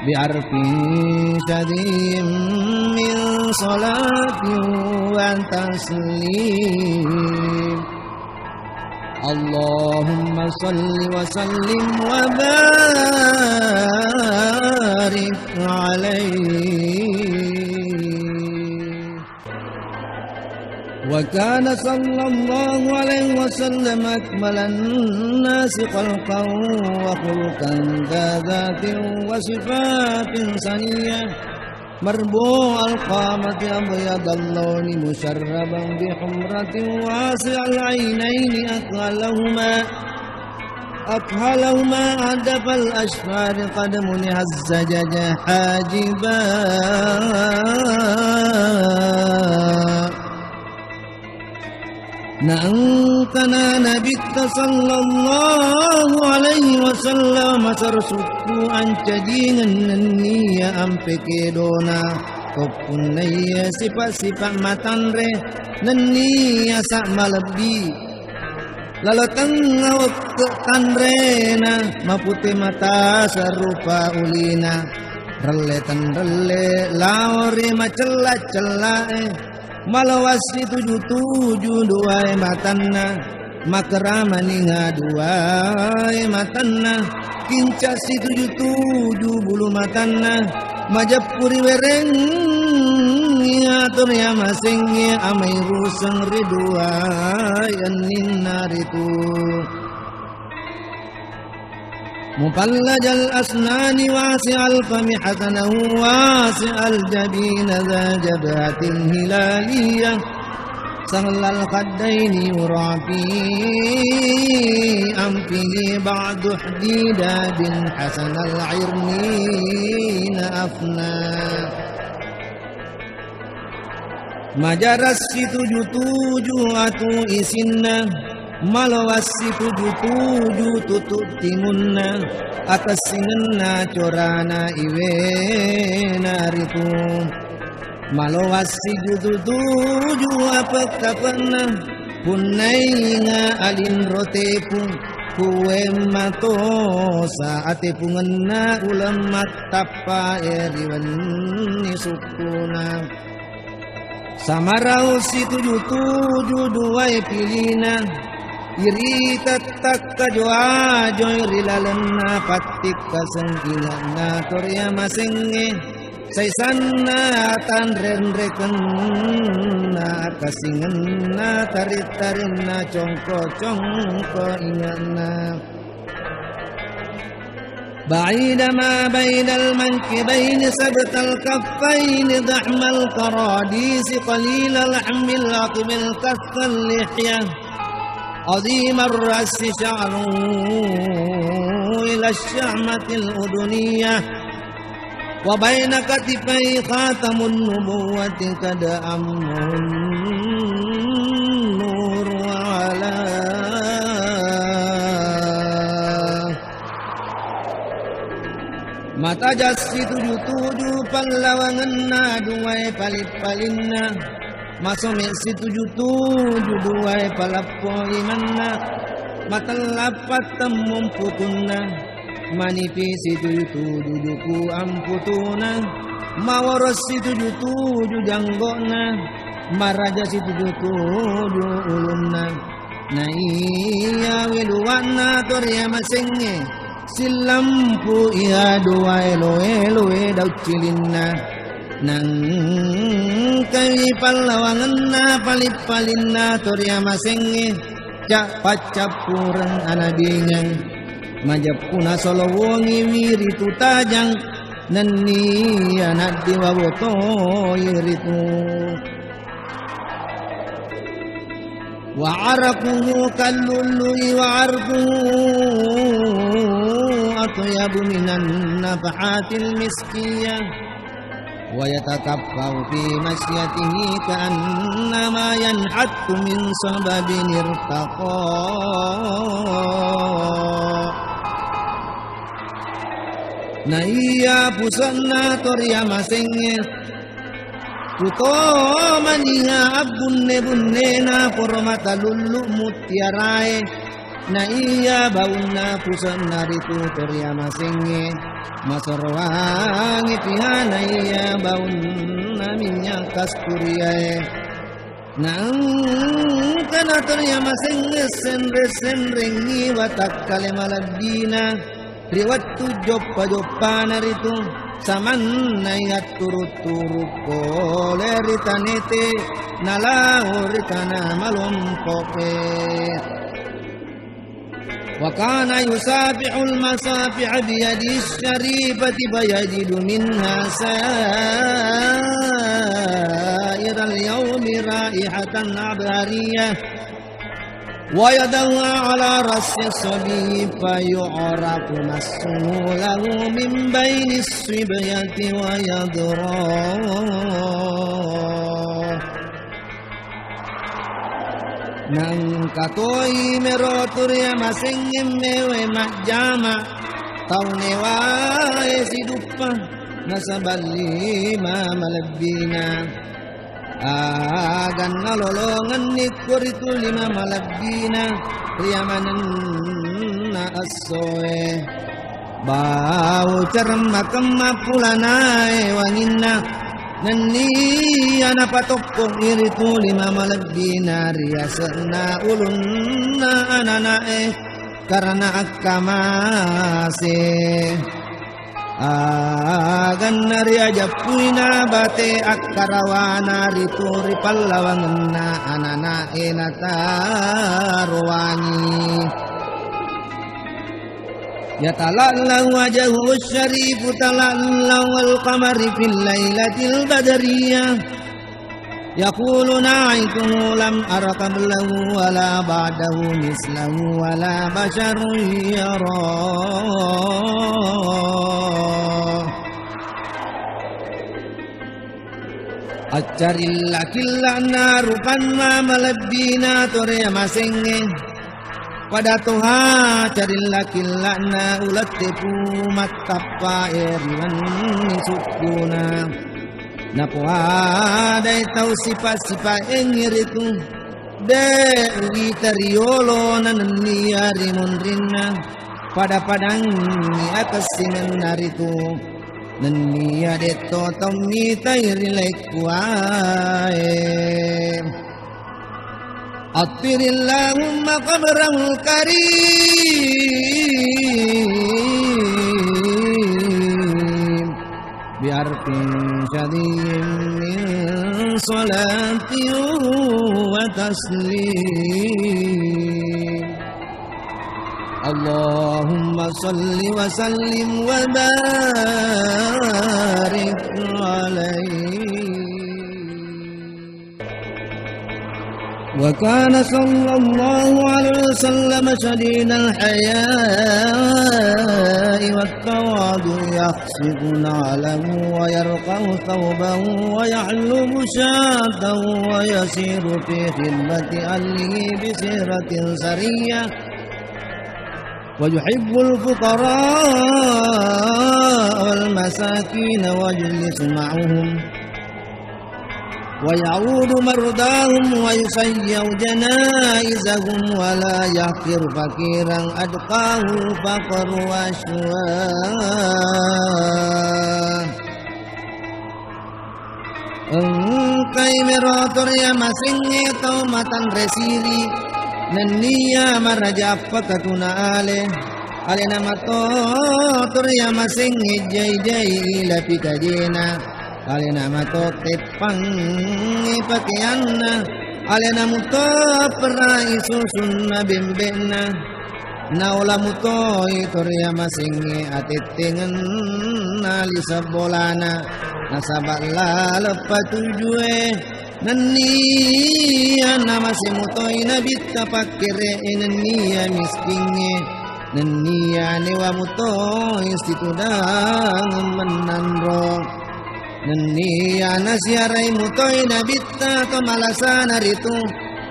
بعرف شذي من صلاة وتسليم. اللهم صل وسلم وبارك عليه. وكان صلى الله عليه وسلم أكمل الناس خلقا وخلقا ذا ذات وصفات سنية، مربوع القامة أبيض اللون مشربا بحمرة واسع العينين أكحلهما أكحلهما أهدب الأشفار قد منح الزجاج حاجبا. Naengkana Nabitta sallallahu alaihi wasallam masero sukku ancajingeng nenniya ampe kedona, ko punnaiya sipa-sipa matanre nenniya sa malebbi. Lalo tengnga wekke tanrena, mapute mata sarupa ulina, relle tenrelle lao ri macella-cellae. Malowa situju-tuju duwae matanna, makkeda maninga duwae matanna, kinca situju-tuju bulu matanna, majeppu riwerengngi atur yamasengnge amai ruseng ri duwae enninna ritu. مفلج الأسنان واسع الفم حسنه واسع الجبين ذا جبهة هلالية سهل الخدين يرى في أنفه بعض حديداب حسن العرنين أفنى. Majarang situju-tuju atu isinna, malowa situju-tuju tutu timunna, akessingenna corana iwena ritu. Malowa situju-tuju apek-apekna, punnainga alinro tepung, kuwe matosa atepungenna uleng mattappae ri wenni sukkuna. Samarau situju-tuju duwae pilina, irita takkajo-ajoi ri lalenna pattikkaseng inge'na toria masengnge, saisanna tanrenrekenna, akasingenna tarit-tarinna, congko-congko inge'na. بعيد ما بين المنكبين سبط الكفين ضحم الكراديس قليل لحم العظم الكث اللحية عظيم الرأس شعره إلى الشحمة الأذنية وبين كتفيه خاتم النبوة قد عمه النور وعلاه. Mataja situju-tuju pallawangenna duwae pali-palinna, masome situju-tuju duwae paleppo imanna, matella pattemmung putunna, manipi situju-tuju juku amputuna, maworo situju-tuju janggo'na, maraja situju-tuju ulunna. Naiya weluwa'na toria masengnge, sillampu iya duwae loe-loe dauccilinna. Nangkai pallawangenna pali-palinna toria masengnge, ca-, paccappureng anabingeng. Majeppuna solo wongi wiritu tajang, nenniya naddiwa botoi ritu. وعرقه كاللؤلؤ وعرفه أطيب من النفحات المسكية ويتكفأ في مشيته كأنما ينحط من سبب ارتقى. Naiya puse'na toria masengnge, kuto maniha abbunne-bunnena poro mata lullu muttiarae. Naiya baunna puse'na ritu toria masengnge, masorowangi piha naiya baunna minyak kasturiae. Naengkana toria masengnge senre-senrengngi watakkale malebbina ri wettu joppa-joppana ritu, samanna yatturu-turu pole ri tanete nalao ri tana malompo'e. وكان يصافح المصافح بيده الشريفة فيجد منها سائر اليوم رائحة عبهرية ويضعها على رأس الصبي فيعرف مسه له من بين الصبية ويضراه. Naengka toi mero turiamasengnge mewe majjama, tau newae siduppa nasaba lima malebbina. Aganna lolongenni koritu lima malebbina riamanenna essoe. Bau cermakemma pulanae wanginna, nenniya napatoppo iritu lima malebbina riase'na ulunna anana'e karena akkamase. Aganna riajappuina bate akkarawana ritu ripallawangenna anana'e natarowangi. Yatala'lau wajhuhu syarifu tala'lau al qamari fil lailatil badriyah. Yaqulu na'aituhu lam ara qablahu wala ba'dahu mislahu wala basyarun yara. Accarilla-killa'na rupanna malebbina tore masengnge. Pada toha carilla-killa'na ulette pu mattappae ri wenni sukkuna. Napoadai tau sipa-sipa engiritu, de' wita riolo na nenniya ri munrinna, pada-padangngi akessingenna ritu, nenniya detto tau mitai ri laikkuae. عطر اللهم قبره الكريم بعرف شذي من صلاة وتسليم. اللهم صل وسلم وبارك عليه. وكان صلى الله عليه وسلم شديد الحياء والتواضع، يخصف نعله ويرقع ثوبه ويحلب شاته ويسير في خدمة أهله بسيرة سرية، ويحب الفقراء والمساكين ويجلس معهم، ويعود مرضاهم ويشيع جنائزهم ولا يحقر فقيرا أدقاه الفقر وأشواه. Engkai mero toriamasengnge tau matanre siri, nenniya maraja appakatuna ale, alena mato toriamasengnge jai-jai lapi kajena. Alena mato teppangngi pakeanna, alena muto perai susunna bembe'na, naola mutoi toriamasengnge atettengenna lisa bolana, nasaba laleng patujue, nenniya namase mutoi nabitta pakkere'e, nenniya miskingnge, nenniya newa mutoi situdang mennanro. Nenniya nasiarai mutoi nabitta to malasana ritu,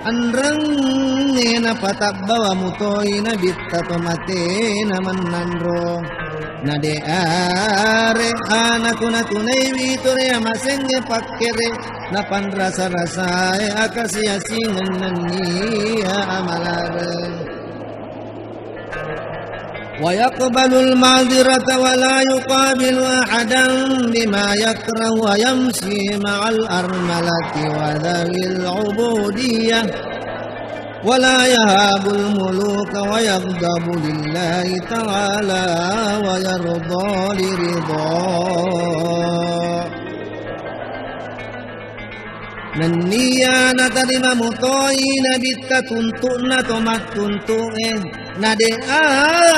anrengnge napatabbawa mutoi nabitta to matena mennanro. Nade are anaku natunaiwi toriamasengnge pakkere, napanrasa-rasae akasi-asingeng nenniya amalareng. ويقبل المعذرة ولا يقابل أحدا بما يكره ويمشي مع الأرملة وذوي العبودية ولا يهاب الملوك ويغضب لله تعالى ويرضى لرضاه. Nenniya natarima mutoi nabitta tuntu'na to mattuntu'e, nade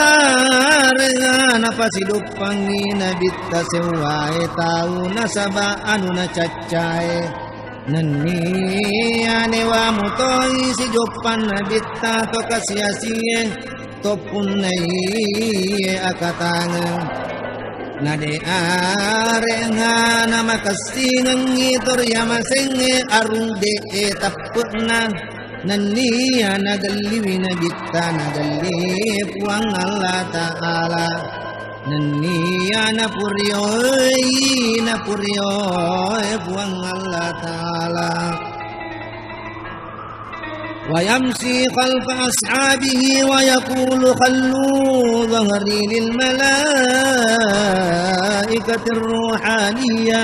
arenga napasiduppangngi nabitta sewwae tau nasaba anu nacaccae. Nenniya newa mutoi sijoppanna nabitta to kasi-asie, to punnaiye akatangeng. Nade arenga namakessingengngi toriamasengnge arung de'e tappe'na. Nenniya nagelliwi Nabitta, nagelli Puang Allah Ta'ala. Nenniya napurioi, napurioi Puang Allah Ta'ala. ويمشي خلف أصحابه ويقول: خلوا ظهري للملائكة الروحانية.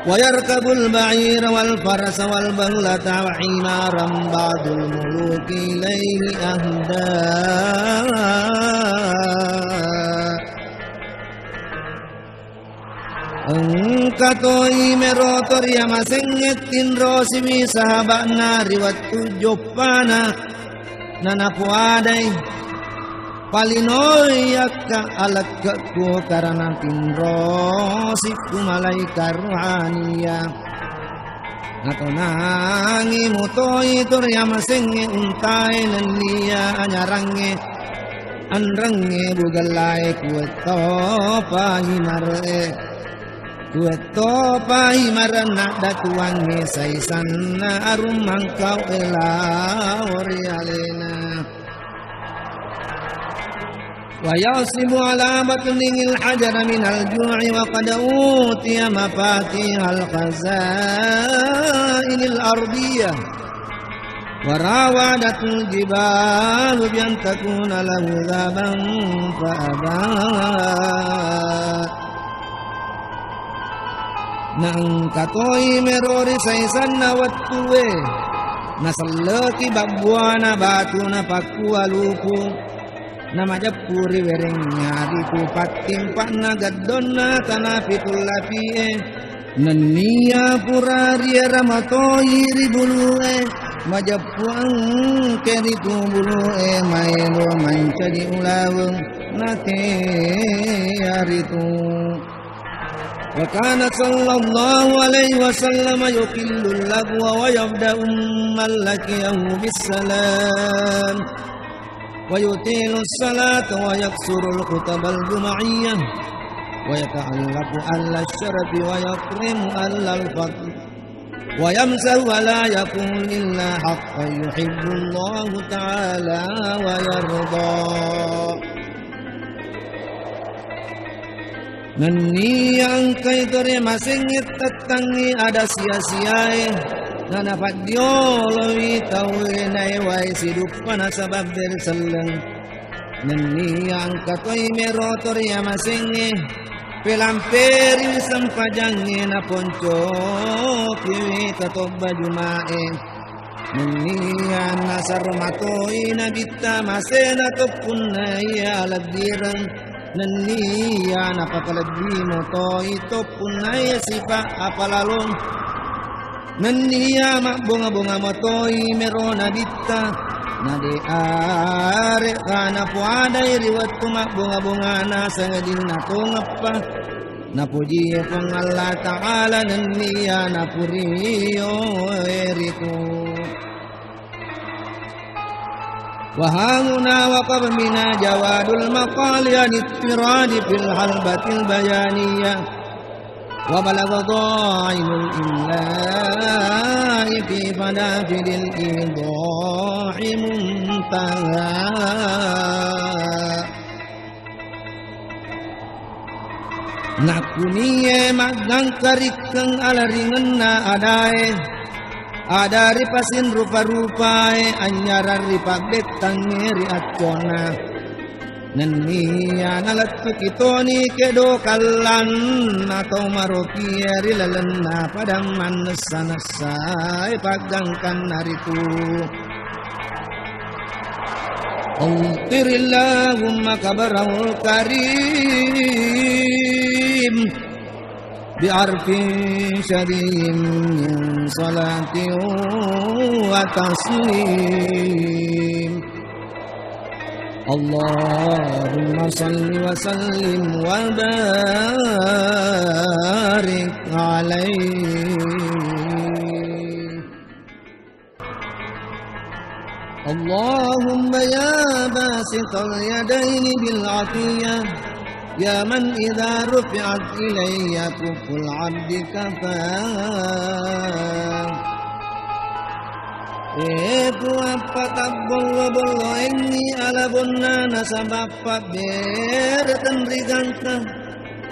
ويركب البعير والفرس والبغلة وحمارا بعض الملوك إليه أهدى. Engka toi mero toriamasengnge tinrosiwi sahaba'na ri wettu joppana, nanapoadai, palinoi akka alekke'ku karana tinrosikku malaika rohaniya. Natonangi mutoi toriamasengnge untae nenniya anyarangnge, anrengnge bugellae kuwettopa himare'e. Kuwettopa himarenna datuangnge saisanna arung mangkau'e lao ri alena. ويعصب على بطنه الحجر من الجوع وقد أوتي مفاتيح الخزائن الأرضية وراودته الجبال بأن تكون له ذهبا فأبى. Naengka toi mero ri saisanna wettue, naselleki babbuana batuna pakkua lupu, namajeppu ri werengnge ritu pattimpa'na geddonna tana pitu lapie. Nenniya pura riera matoi ri bulue, majeppu engke ritu bulue maelo mancaji ulaweng, natea ritu. وكان صلى الله عليه وسلم يقل اللغو ويبدأ من لقيه بالسلام ويطيل الصلاة ويقصر الخطب الجمعية ويتعلق أهل الشرف ويكرم أهل الفضل ويمسح ولا يقول إلا حقا يحب الله تعالى ويرضى. Nenniya engkai toriamasengnge tettangngi ada sia-siae, nanapaddiolowi tauwe naewai siduppa nasaba beri selleng. Nenniya engka toi mero toriamasengnge, pelamperiwi sempajangnge naponcokiwi katobba Juma'e. Nenniya nasaro matoi Nabitta masena toppunna iya lebbireng. Nenniya napakalebbi motoi toppunna iya sifa apalalong. Nenniya mabbonga-bonga matoi mero Nabitta, nade are'ga napoadai ri wettu mabbonga-bongana sangadinna tongeppa. Napojie Puang Allah Ta'ala nenniya napurioe ritu. وهاهنا وقف بنا جواد المقال عن اضطراد في الحلبة البيانية، وبلغ ضاعن الإملاء في فنافذ الإيضاح منتهى. Nakkunie maggangka rikkeng alaringenna adae, ada ri pasing rupa-rupae, anynyarang ri pabbettangnge ri acconna. Nenniya nalettuki toni kedo kallanna tau marokie ri lalenna padang mannessa-nessae paggangkanna ritu. أمطر اللهم قبره الكريم بعرف شبيه من صلاة وتسليم. اللهم صل وسلم وبارك عليه. اللهم يا باسط اليدين بالعطية، يا من إذا رفعت إلي كف العبد كفاه. Puang, patabbollo-bolloengngi alabonna nasaba pabbere tenrigangka.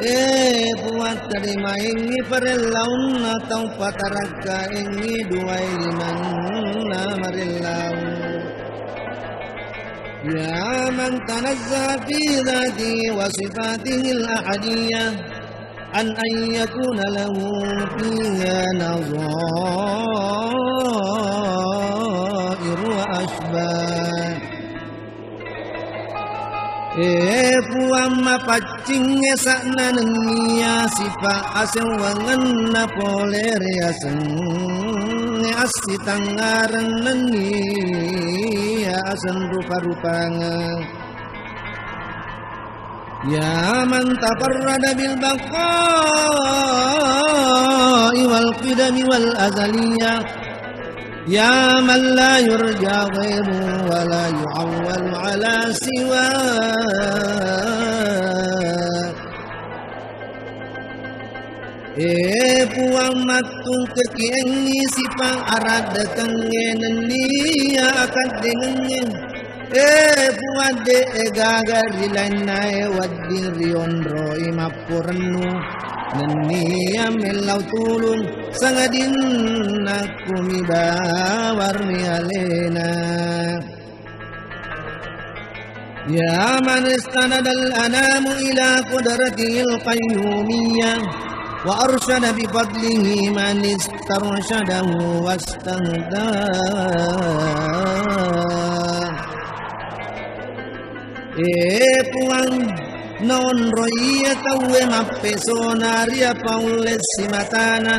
E Puang, tarimaengngi parellaunna tau, patarakkaengngi duai limanna marellau. Ya man tanazzaha fi dzatihi wa sifatihil ahadiyah an an yakuna lahu fiha nadhair wa asbah. E Puang, mapaccingnge sa'na nenniya sipa asewangenna pole ri asengnge assitangngaren nenniya aseng rupa-rupangeng. Ya man tafarrada bil baqa'i wal qidami wal azaliyah. Ya man la yurja ghairuhu wa la yu'awwalu ala siwa. E Puang, mattungkeki engngi sipa araddakengnge nenniya akaddengengnge. E Puang, de'e gaga ri lainnae wedding rionroi mappurennu nenniya mellau tulung, sangadinna kumi bawang ri alena. Ya man istanadal anamu ila qudratihil qayyumiyyah wa arsyada bi fadlihi man istarsyadahu wastahda. E Puang, naonroi iya tauwe mappesona ri apa ullessi matana,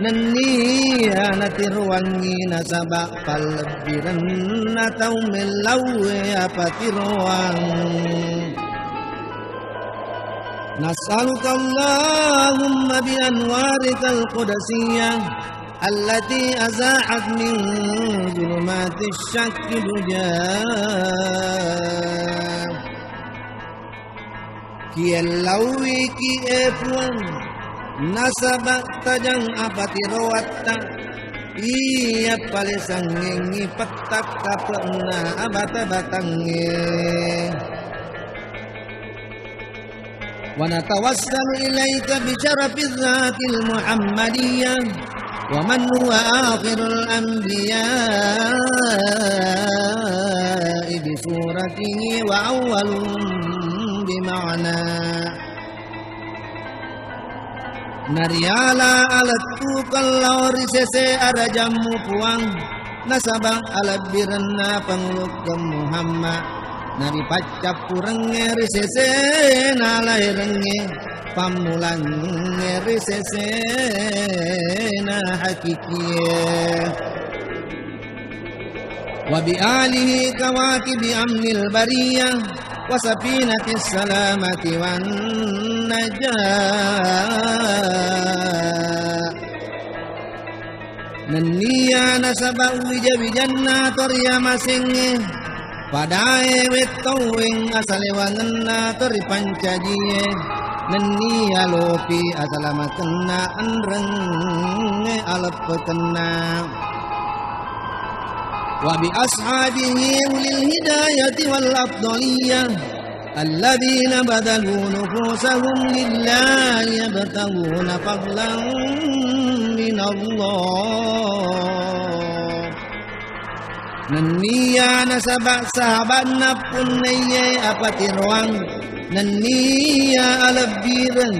nenniya natirowangngi nasaba pallebbirenna tau mellauwe apa tiroang. Nas'aluka Allahumma bi anwarikal qudsiyah allati azahat min zulumati syakki duja. Kiellauiki, e Puang, nasaba tajang apatiroatta, iya palesangngengngi pettakkape'na abata-batangnge. Wa natawassalu ilaika bi syarafi dzatil Muhammadiyah wa man huwa akhirul anbiya'i bi suratihi wa awwaluhum bi ma'na. Nariala alettukeng lao ri sese arajammu Puang, nasaba alebbirenna pangulukkeng Muhammad, naripaccappureng ri sesena laerengnge, pammulangnge ri sesena hakikie. Wa bi alihi kawakibi amnil bariyah wa safinatis salamati wan najah. Nenniya nasaba wija-wijanna to riamasengnge, padae wettoweng asalewangenna to ripancajie, nenniya lopi asalamakenna enrengnge aleppekenna. Wa bi ashabihi ulil hidayati wal afdaliyah. Alladzina badzalu nufusahum lillahi yabtaghuna fadlan minallah. Nenniya nasaba sahabatna punnaiye apatiroang, nenniya alebbireng.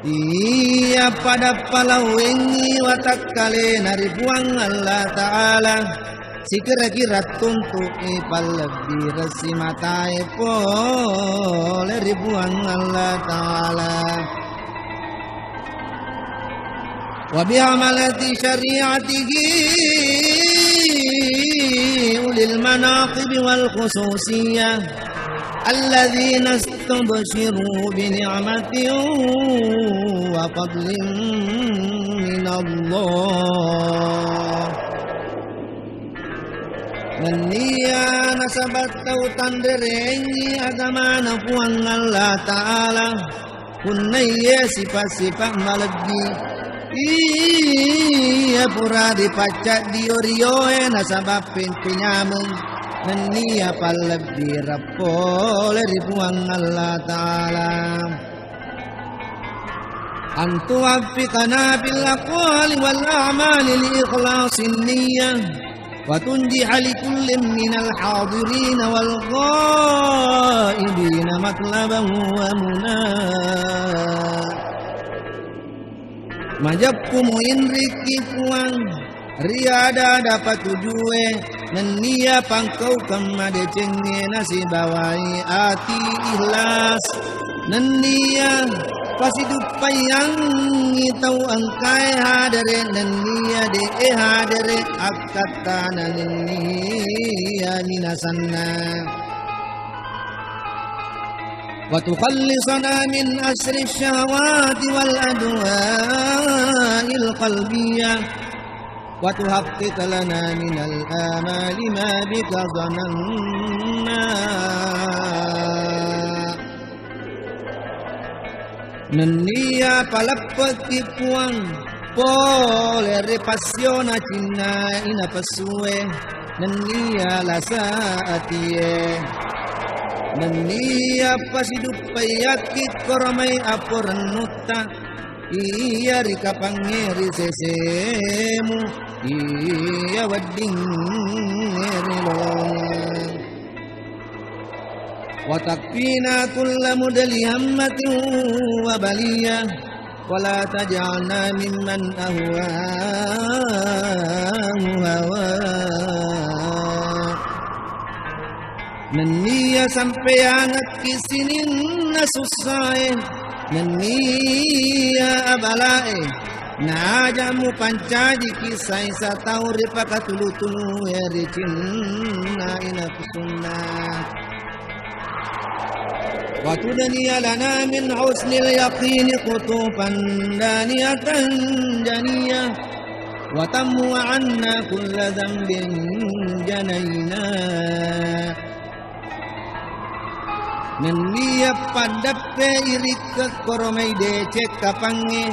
Iya pada palawengngi watakkalena ri Puang Allah Ta'ala, sikira-kira tuntu'i pallebbireng simatae pole ri Puang Allah Ta'ala. Wa bihamalati syariatihi ulil manaqib wal khususiyah alladzina tubshiru bi ni'matin wa fadlin minallah. Nenniya nasaba tau tanrerengngi agamana Puang Allah Ta'ala, punnaiye sipa-sipa malebbi. Iya pura ripacca dio-rioe nasaba pempe nyameng nennia pallebbi rappole ri Puang Allah Ta'ala. An tuwaffiqana fil aqwali wal a'mali li ikhlasin niyyah. وتنجح لكل من الحاضرين والغائبين مطلبا ومنى. Majeppu muinriki Puang ri ada-ada patujue, nennia pangkaukeng madecengnge nasibawai ati ikhlas. Nennia pasiduppaiangngi tau engkae hadere, nennia de'e hadere akkattana nennia minasanna. وتخلصنا من أسر الشهوات والأهواء القلبية. وتحقق لنا من الآمال ما بك ظننا. Nennia paleppekki Puang pole ri passiona cinna inapessue, nennia lasa atie, nennia pasiduppaiakki koromai aporennutta. Iya ri kapangnge ri sesemu, iya weddingnge ri lolongeng. Wa takfina kulla mudali hammatin wa baliyah, wa la taj'alna mimman ahwahu hawa. Nennia sampeangekki sininna sussae, nennia abalae, naaja mupancajiki saisa tau ripakatulu-tulue ri cinna inapessunna. Wa tudniya lana min husnil yaqini qutufan daniyatan janiyah. Wa tamhu anna kulla dzanbin janaina. Nennia paddeppe irikka koromai deceng kapangnge,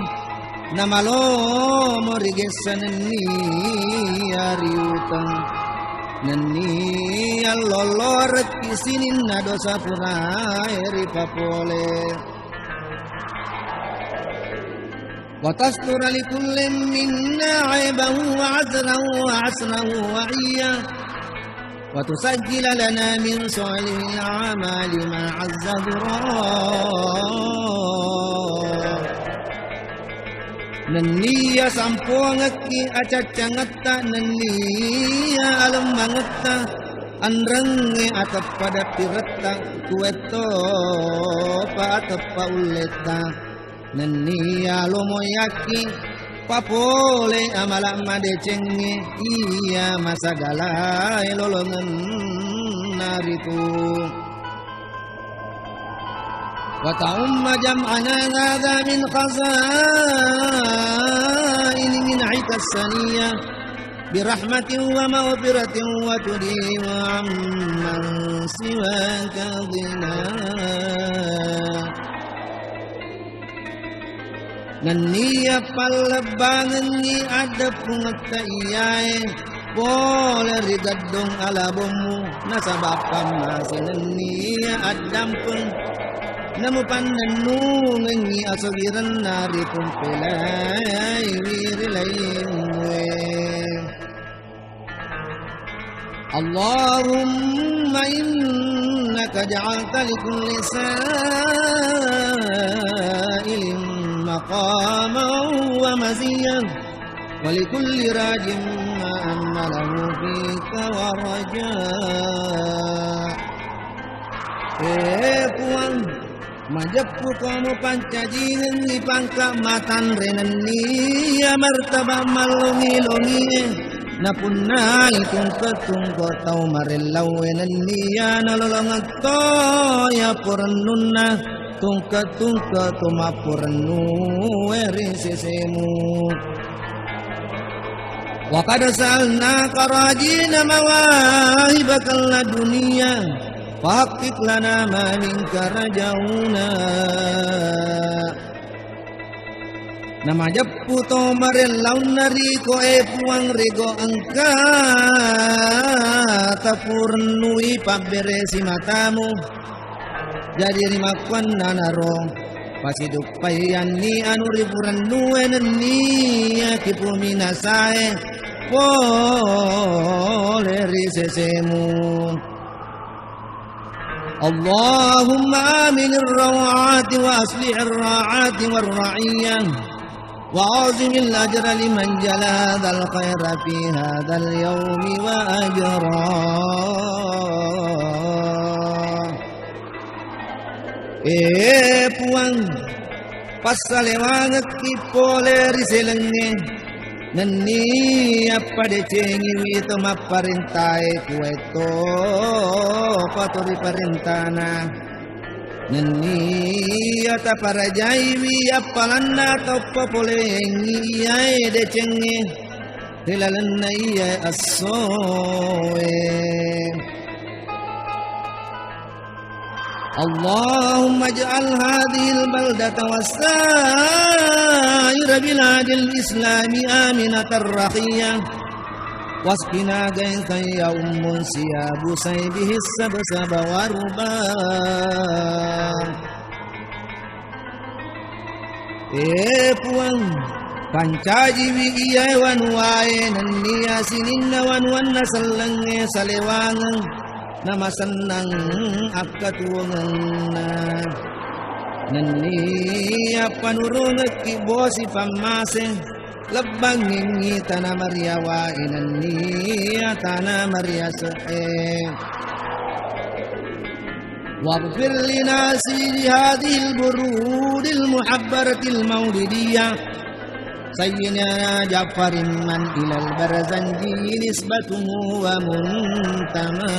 namalomo rigessa nennia riuteng. Nennia lolorekki sininna dosa purae ripapole. وتستر لكل منا عيبه وعذره وعسره وعيه، وتسجل لنا من صالح الأعمال ما عز ذراه. Nennia sampoangekki acaccangetta, nennia alemmangetta, anrengnge ateppa dappiretta, tuwettopa ateppa ulletta. Nennia lomoyakki papole amala madecengnge iya masagalae lolongenna ritu. Wa ta'umma jam'ana hadza min khazaini minhika saniyah. Birahmatin wa maghfiratin wa tudhibu amman siwaka ghina. Nennia pallebbangengngi addeppungetta iyae pole ri geddong alabommu, nasaba pammase nennia addampeng. Namupannennungengngi asogirenna ritumpelaiwi ri laimue. اللهم إنك جعلت لكل سائل مقاما ومزية، ولكل راج ما أمله فيك ورجا. Eh, Puang, majeppuko mupancajingengngi pangka matanre nenniya martaba mallongi-longie, napunnai tungke-tungke tau marellauwe nenniya nalolongetto ya porennunna tungke-tungke to mapporennuwe ri sesemu. وقد سألناك راجين مواهبك اللدنية فحقق لنا ما منك رجونا. Namajeppu to marellaunna riko, e Puang, riko engka tapurennui pabberesi matamu. Jadi rimakkuannanaro, pasiduppai anni anu ripurennue nennia kipuminasae pole ri sesemu. اللهم آمن الروعات وأصلح الراعات والرعية، وأعظم الأجر لمن جلى هذا الخير في هذا اليوم وأجرا. E Puang, passalewangekki pole ri selengnge, nenniya padecengiwi to mapparentae kuwaetto pato riparentana. Nenniya taparajaiwi appalanna toppa polengngi iyae decengnge ri lalenna iyae essoe. اللهم اجعل هذه البلدة وسائر بلاد الإسلام آمنة رخية، واسقنا غيثا يعم انسياب صيده السبسب والربا. E Puang, pancajiwi iyae wanuwae nenniya sininna wanuwanna sellengnge salewangeng namasennang akkatuwongenna. Nenniya panurungekki bosi pammase, lebbangngengngi tana mariawae nenniya tana mariase'e. واغفر لناسي هذه البرود المحبرة المولدية سيدنا جعفر من إلى البرزنجي نسبته ومنتمى.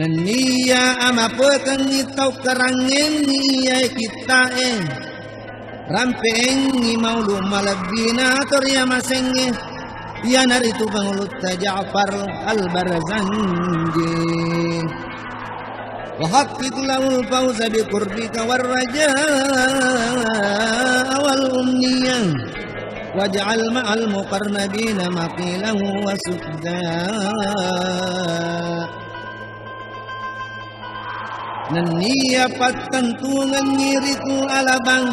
Nenniya amapekengngi tau karangngengngi iyae kitta'e, rampe'engngi maulu malebbina to ri amasengnge, iyanaritu Pangulutta Ja'far Al-Barzanji. وحقق له الفوز بقربك والرجاء والأمنية، واجعل مع المقربين مقيله وسؤداء. Nenniya pattentungengngi ritu alabang,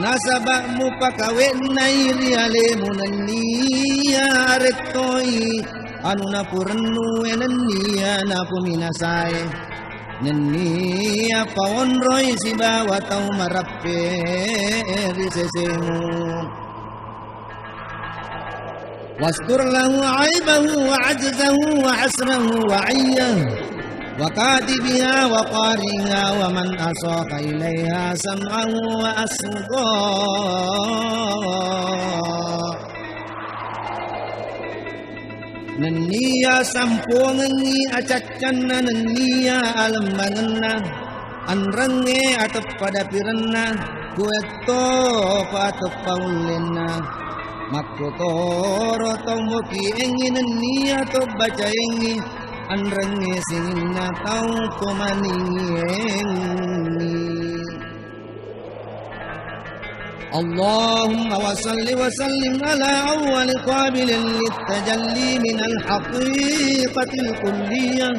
nasaba mupakawe'nai ri alemu nenniya arettoi anu napurennue nenniya napuminasae, nenniya paonroi sibawa tau marappe'e ri sesemu. واستر له عيبه وعجزه وعسره وعيه وكاتبها وقارئها ومن أساق إليها سمعه وأصغى. Nenniya sampongengngi acaccanna nenniya alemmangenna, anrengnge ateppa dapirenna, kuwettopa ateppa ullenna. Makkutoro tombokiengngi nenniya tobbacaengngi, anrengnge sininna tau tomaningiengngi. اللهم وصل وسلم على أول قابل للتجلي من الحقيقة الكلية،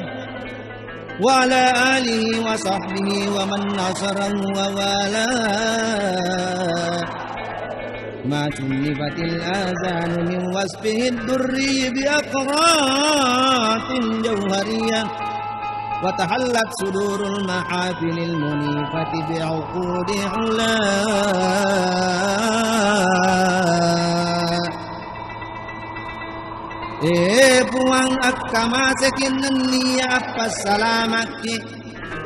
وعلى آله وصحبه ومن نصره ووالاه، ما شنفت الآذان من وصفه الدري بأقراط جوهرية، وتحلت صدور المحافل المنيفة بعقود علا. E Puang, akkamaseki nenniya appasalamakki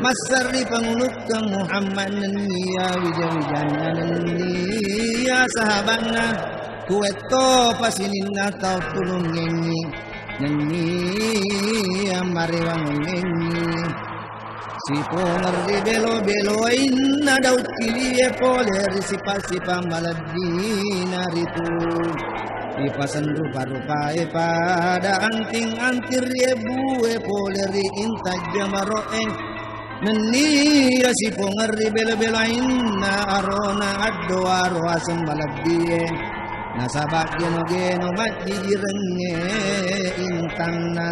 masserri pangulukkeng Muhammad nenniya wija-wijanna nenniya sahabanna, kuwettopa sininna tau tulungngengngi nenniya marewangengngi. Sipongeng ri belo-beloinna dauccilie pole ri sipa-sipa malebbina ritu. Ripaseng rupa-rupae pada anting-anting riebbue pole ri intajja maro'e. Nenniya sipongerri belo-beloinna arona addoaro aseng malebbie, nasaba geno-geno majjijirengnge intanna.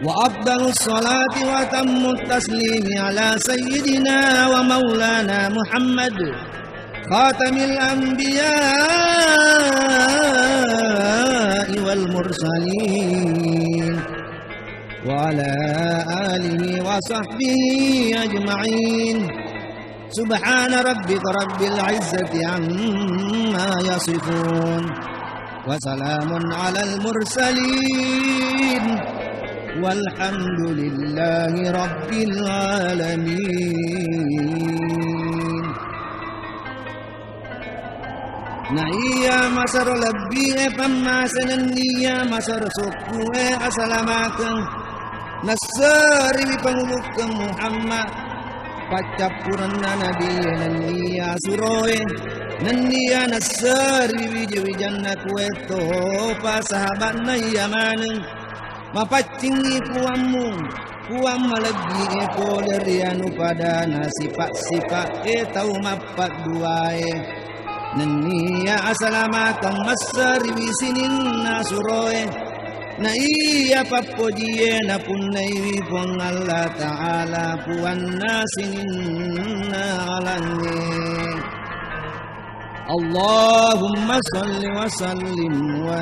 Wa afdalus salati wa atammut taslimi ala sayyidina wa maulana Muhammad khatamil anbiya'i wal mursalin wa ala alihi wa sahbihi ajma'in. Subhana rabbika rabbil izzati amma yasifun. Wa salamun alal mursalin. Walhamdulillahi rabbil alamin. Na iya masero lebbie pammase nenniya masero sokkue asalamakeng. Nasseriwi pangulukkeng Muhammad, paccappurenna nabie nenniya suroe, nenniya nasseriwi wija-wijanna kuettopa sahabatna iya maneng. Mapaccingngi Puammu, Puang malebbi'e pole ri anu padana sipa'-sipa'e tau mappadduae. Nenniya asalamakeng masseriwi sininna suroe. Na iya pappojie napunnaiwi Puang Allah Ta'ala puanna sininna alangnge. Allahumma salli wa sallim wa